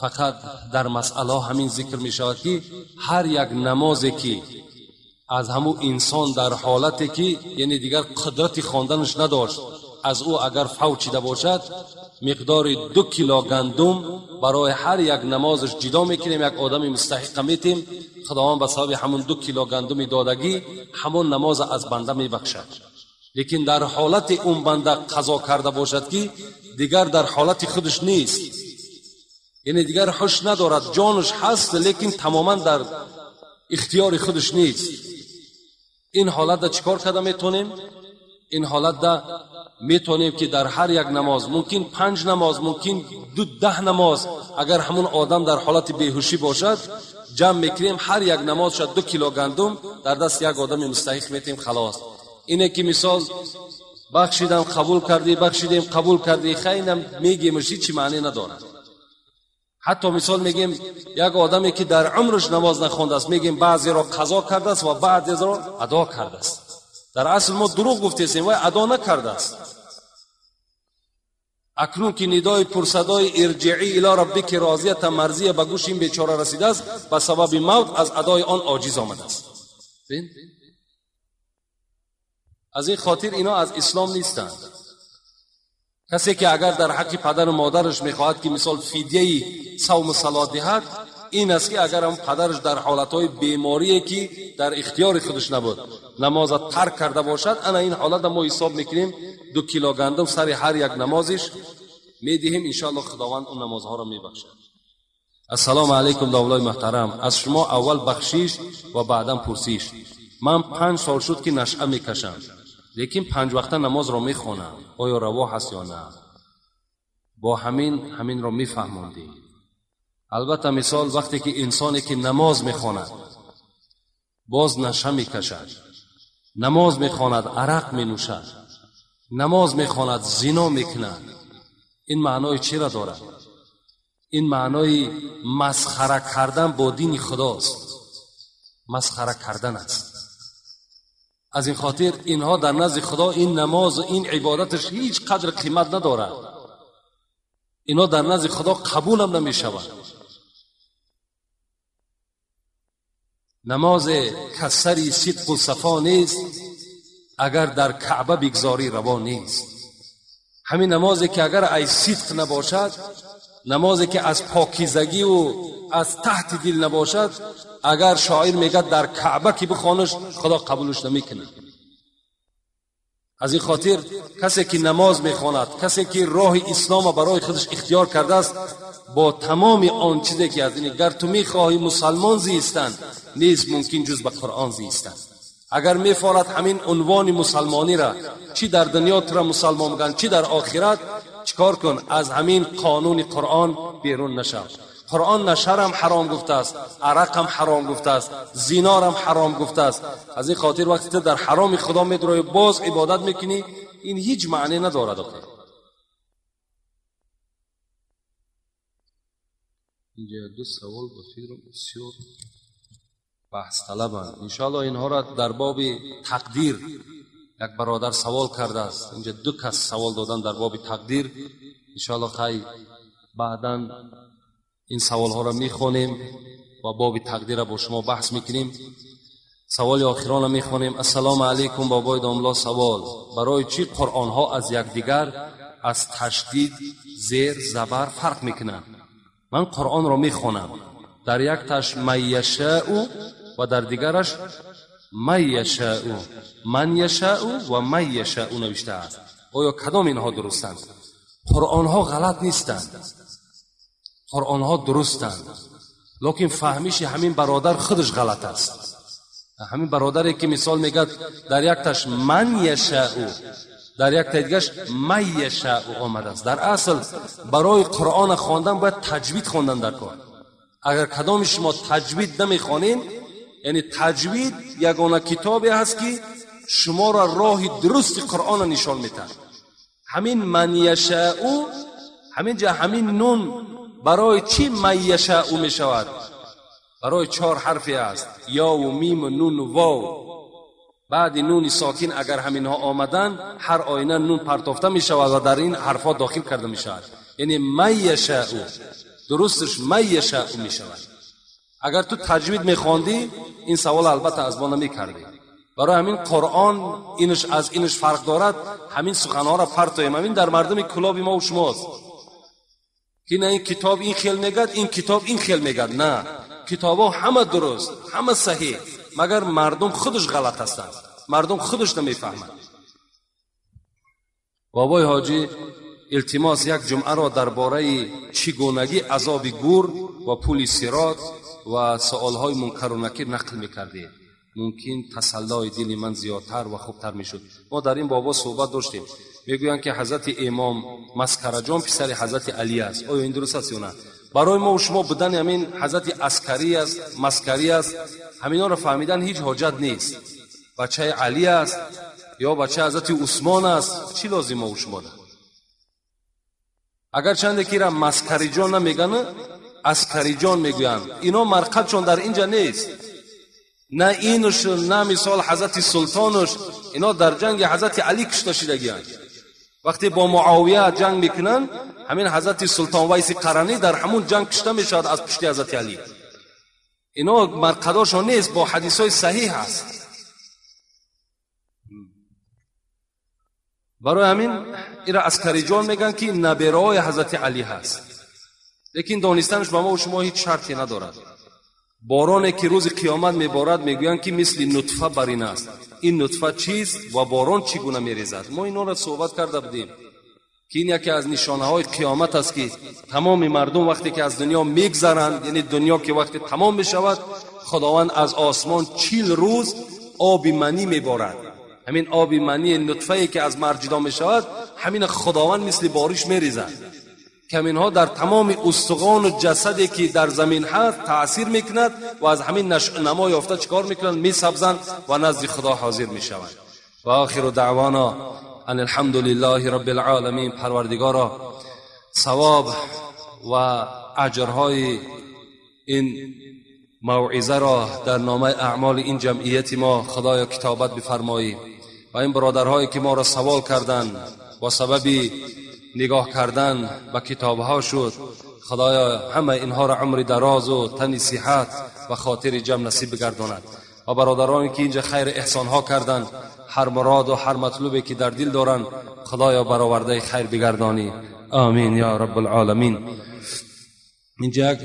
фақат дар масъалаҳо ҳамин зикр мешавад, ки ҳар як намозе ки аз ҳамун инсон дар ҳолате ки яъне дигар қудрати хонданаш надошт, аз ӯ агар фавт шида бошад, миқдори 2 кило гандум барои ҳар як намозаш ҷидо мекунем, як одами мустаҳиқа метем. Худованд ба сабаби ҳамун 2 кило гандуми додагӣ ҳамон намоза аз банда мебахшад. Лекин дар ҳолати он банда қазо карда бошад, ки дигар дар ҳолати худаш нест, яъне дигар ҳуш надорад, ҷонаш ҳаст, лекин тамоман дар ихтиёри худаш нест. Ин ҳолатда чӣ кор карда метавонем? Ин ҳолатда метавонем ки дар ҳар як намоз, мумкин 5 намоз, мумкин 10 намоз, агар ҳамун одам дар ҳолати беҳушӣ бошад, ҷамъ мекунем, ҳар як намоз шад 2 кило гандум дар даст як одами мустаҳиқ метем, халос. Ине ки мисол бахшидам қабул кардӣ, бахшидем қабул кардӣ, хайнам мегемш, ҳеҷ маъне надорад. Ҳатто мисол мегем як одаме ки дар умраш намоз нахондааст, мегем баъзеро қазо кардааст ва баъзеро адо кардааст. Дар асл мо дурӯғ гуфтесем, вай адо накардааст. Акнун ки нидои пурсадои ирҷиӣ ило раббики розията марзия ба гӯши ин бечора расидааст, ба сабаби мавт аз адои он оҷиз омадааст. Аз ин хотир ино аз ислом нестанд. Касе ки агар дар ҳаққи падару модараш мехоҳад ки мисол фидияи савму салот диҳад, ин аст ки агар ҳам падараш дар ҳолатҳои беморие ки дар ихтиёри худаш набуд намоза тарк карда бошад, ана ин ҳолатда мо ҳисоб мекунем 2 кило гандум сари ҳар як намозиш медиҳем, иншоаллоҳ Худованд он намозҳоро мебахшад. Ассалому алайкум довлои муҳтарам, аз шумо аввал бахшиш ва баъдан пурсиш. Ман 5 сол шуд ки нашъа мекашам, лекин 5 вақта намозро мехонам, оё раво ҳаст ё на? Бо ҳаминро мефаҳмондем. Албатта мисол вақте ки инсоне ки намоз мехонад боз наша мекашад, намоз мехонад арақ менӯшад, намоз мехонад зино мекунад, ин маънои чиро дорад? Ин маънои масхара кардан бо дини Худост, масхара кардан аст. Аз ин хотир инҳо дар назди Худо ин намоз ва ин ибодаташ ҳеҷ қадр қимат надорад. Инҳо дар назди Худо қабулам намешавад. Намозе касари сидқу сафо нест, агар дар Каъба бигзорӣ раво нест. Ҳамин намозе ки агар ай сидқ набошад, намозе ки аз покизагиву аз таҳти дил набошад, агар шоир мегӯяд дар Каъба ки бихонаш, Худо қабулаш намекунад. Аз ин хотир касе ки намоз мехонад, касе ки роҳи ислома барои худаш ихтиёр кардааст, бо тамоми он чизе ки аз ин гар ту мехоҳӣ мусалмон зистан, нест мумкин ҷуз ба Қуръон зистан. Агар мефорад ҳамин унвони мусалмониро, чӣ дар дунё тура мусалмон мегӯянд, чӣ дар охират, чикор кун? Аз ҳамин қонуни Қуръон берун нашав. Қуръон нашарам ҳаром гуфтааст, арақам ҳаром гуфтааст, зинорам ҳаром гуфтааст. Аз ин хотир вақте ту дар ҳароми Худо медроӣ, боз ибодат мекунӣ, ин ҳеҷ маъне надорад. Инҷа 2 савол ба фикрам бисёр баҳсталабанд. Иншоаллоҳ инҳоро дар боби тақдир як бародар савол кардааст. Инҷа 2 кас савол додан дар боби тақдир. Иншоаллоҳ хай баъдан ин саволҳоро мехонем ва боби тақдирро бо шумо баҳс мекунем. Саволи охиронро мехонем. Ассалому алайкум бобои домло, савол: барои чӣ қуръонҳо аз якдигар аз ташдид, зер, забар фарқ мекунанд? Ман қуръонро мехонам, дар якташ ман яшаъу ва дар дигараш ман яшаъу, ман яшаъу ва ман яшаъу навиштааст. Оё кадом инҳо дурустанд? Қуръонҳо ғалат нестанд, қуръонҳо дурустанд, лекин фаҳмиши ҳамин бародар худаш ғалат аст. Ҳамин бародаре ки мисол мегӯяд дар якташ ман яшаъу, дар яктаи дигараш ман яшаъу омадааст. Дар асл барои қуръона хондан бояд таҷвид хондан дар кор. Агар кадоми шумо таҷвид намехонед, яъне таҷвид ягона китобе ҳаст ки шуморо роҳи дурусти қуръона нишон медиҳад. Ҳамин ман яшаъу, ҳамин ҷа ҳамин нун барои чӣ ман яшаъу мешавад? Барои 4 ҳарфе аст: ёву миму нуну вов. Баъди нуни сокин агар ҳаминҳо омаданд, ҳар оина нун партофта мешавад ва дар ин ҳарфҳо дохил карда мешавад. Яъне ман яшаъу, дурусташ ман яшаъу мешавад. Агар ту таҷвид мехондӣ, ин савол албатта аз мо намекардӣ. Барои ҳамин Қуръон инаш аз инаш фарқ дорад. Ҳамин суханҳоро партоем. Ҳамин дар мардуми кулоби мо ва шумост ки на ин китоб ин хел мегӯяд, ин китоб ин хел мегӯяд. На, китобҳо ҳама дуруст, ҳама саҳеҳ, магар мардум худаш ғалат ҳастанд, мардум худаш намефаҳмад. Бобои ҳоҷӣ, илтимос як ҷумъаро дар бораи чӣ гунагӣ азоби гур ва пули сирот و سوالهای منکر و نکیر نقل میکردید، ممکن تسلای دل من زیادتر و خوبتر میشد. ما در این بابا صحبت داشتیم. میگویند که حضرت امام مسکرجان پسر حضرت علی است. آیا این درست است یا نه؟ برای ما و شما بودن همین حضرت عسکری است، مسکری است، همینا را فهمیدن هیچ حاجت نیست. بچه علی است یا بچه حضرت عثمان است، چی لازم ما و شما ده؟ اگر چند که را مسکری جان نمیگن، عسکری جان میگویند. اینا مرقدشون در اینجا نیست، نه اینش نه مثال حضرت سلطانش. اینا در جنگ حضرت علی کشته شدگیان. وقتی با معاویه جنگ میکنن، همین حضرت سلطان ویس قرنی در همون جنگ کشته میشود از پشت حضرت علی. اینا مرقداشون نیست، با حدیث های صحیح هست. برای همین ایرا عسکری جان میگن که نبرای حضرت علی هست، لیکن دانستنش با ما و شما هیچ شرطی ندارد. بارانی که روز قیامت میبارد میگویند که مثل نطفه بر این است. این نطفه چیست و باران چگونه میریزد؟ ما اینا را صحبت کرده بودیم که این یکی از نشانه های قیامت است که تمام مردم وقتی که از دنیا میگذرند، یعنی دنیا که وقتی تمام میشود، خداوند از آسمان 40 روز آب منی میبارد. همین آب منی نطفه که از مرد جدا میشود، همین خداوند مثل بارش میریزد که اینها در تمام استخوان و جسدی که در زمین هست تاثیر میکند و از همین نما یافته چیکار میکنند؟ میسبزند و نزد خدا حاضر میشوند. و آخر دعوانا ان الحمد لله رب العالمین. پروردگارا ثواب و اجرهای این موعظه را در نامه اعمال این جمعیت ما خدایا کتابت بفرمایی و این برادرهایی که ما را سوال کردند و سبب نگاه کردن به کتابها شد، خدایا همه اینها را عمر دراز و تن صحت و خاطر جمع نصیب بگرداند. و برادرانی که اینجا خیر احسانها کردند، هر مراد و هر مطلوبی که در دل دارند، خدایا برآورده خیر بگردانی. آمین یا رب العالمین. اینجا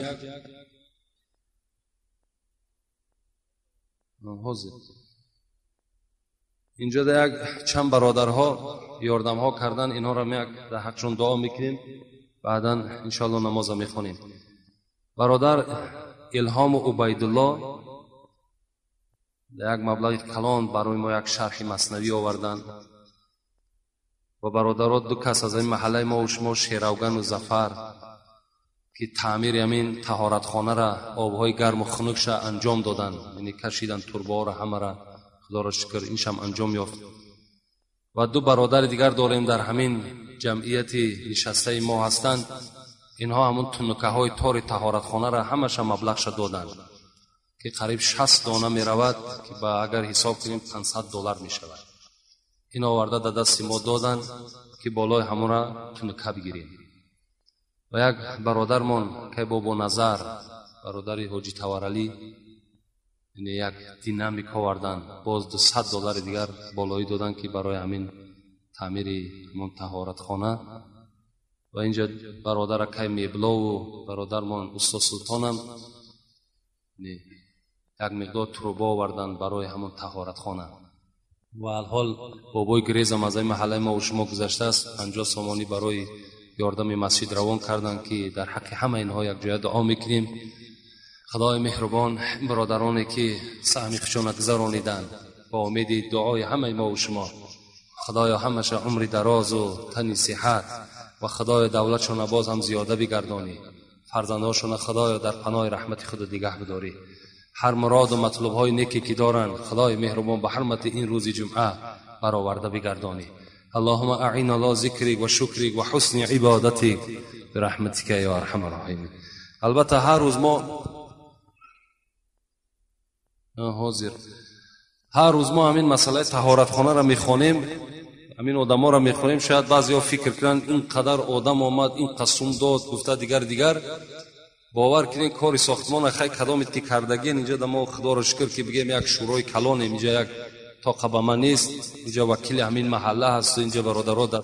اینجا یک چند برادرها یاردمها کردن، اینها را یک در حقشون دعا میکنیم، بعدا انشالله نماز میخونیم. برادر الهام و عبیدالله یک مبلغ کلان برای ما یک شرح مثنوی آوردن و برادرها دو کس از این محله ما و شما، شیروگن و ظفر، که تعمیر همین طهارتخانه را آبهای گرم و خنکش انجام دادن، یعنی کشیدن تربه را همه را، خدا را شکر اینش هم انجام یافت. و دو برادر دیگر داریم در همین جمعیت نشسته ما هستند، اینها همون تنکه های تار طهارتخانه را همش مبلغش دادند که قریب 60 دانه می رود که با اگر حساب کنیم $500 می شود. این آورده در دست ما دادند که بالای همون را تنکه بگیریم. و یک برادرمان که بابا نظر، برادر حاجی تورعلی، یعنی یک دینامیک آوردن، باز $200 دیگر بالایی دادن که برای همین تعمیر همون طهارتخانه. و اینجا برادر که میبلا و برادرمان استاد سلطانم یک مقدار تروبا آوردن برای همون طهارتخانه. و الحال بابای گریزم از این محله ما و شما گذشته است، 50 سامانی برای یاردم مسجد روان کردن که در حق همه اینها یک جای دعا میکنیم. خدای مهربان برادرانی که سهم خودشان گذرانیدن با امید دعای همه ما و شما، خدایا همش عمر دراز و تن صحت و خدای دولتشون باز هم زیاده بگردانی، فرزندهاشون خدایا در پناه رحمت خود نگه بداری. هر مراد و مطلوب های نیکی که دارن خدای مهربان به حرمت این روز جمعه برآورده بگردانی. اللهم اعنا على ذکرک و شکرک و حسن عبادتک برحمتک یا ارحم الراحمین. البته هر روز ما حاضر هر روز ما همین مسئله طهارتخانه را میخوانیم، همین آدما را میخوانیم. شاید بعضیا فکر کنند اینقدر آدم آمد، این قسم داد، گفته دیگر دیگر. باور کنین کاری ساختمان خیلی کدامیت که کردگین اینجا ما خدا را شکر که بگیم یک شورای کلانیم، اینجا یک طاقه به من نیست، اینجا وکیل همین محله هست و اینجا برادرها در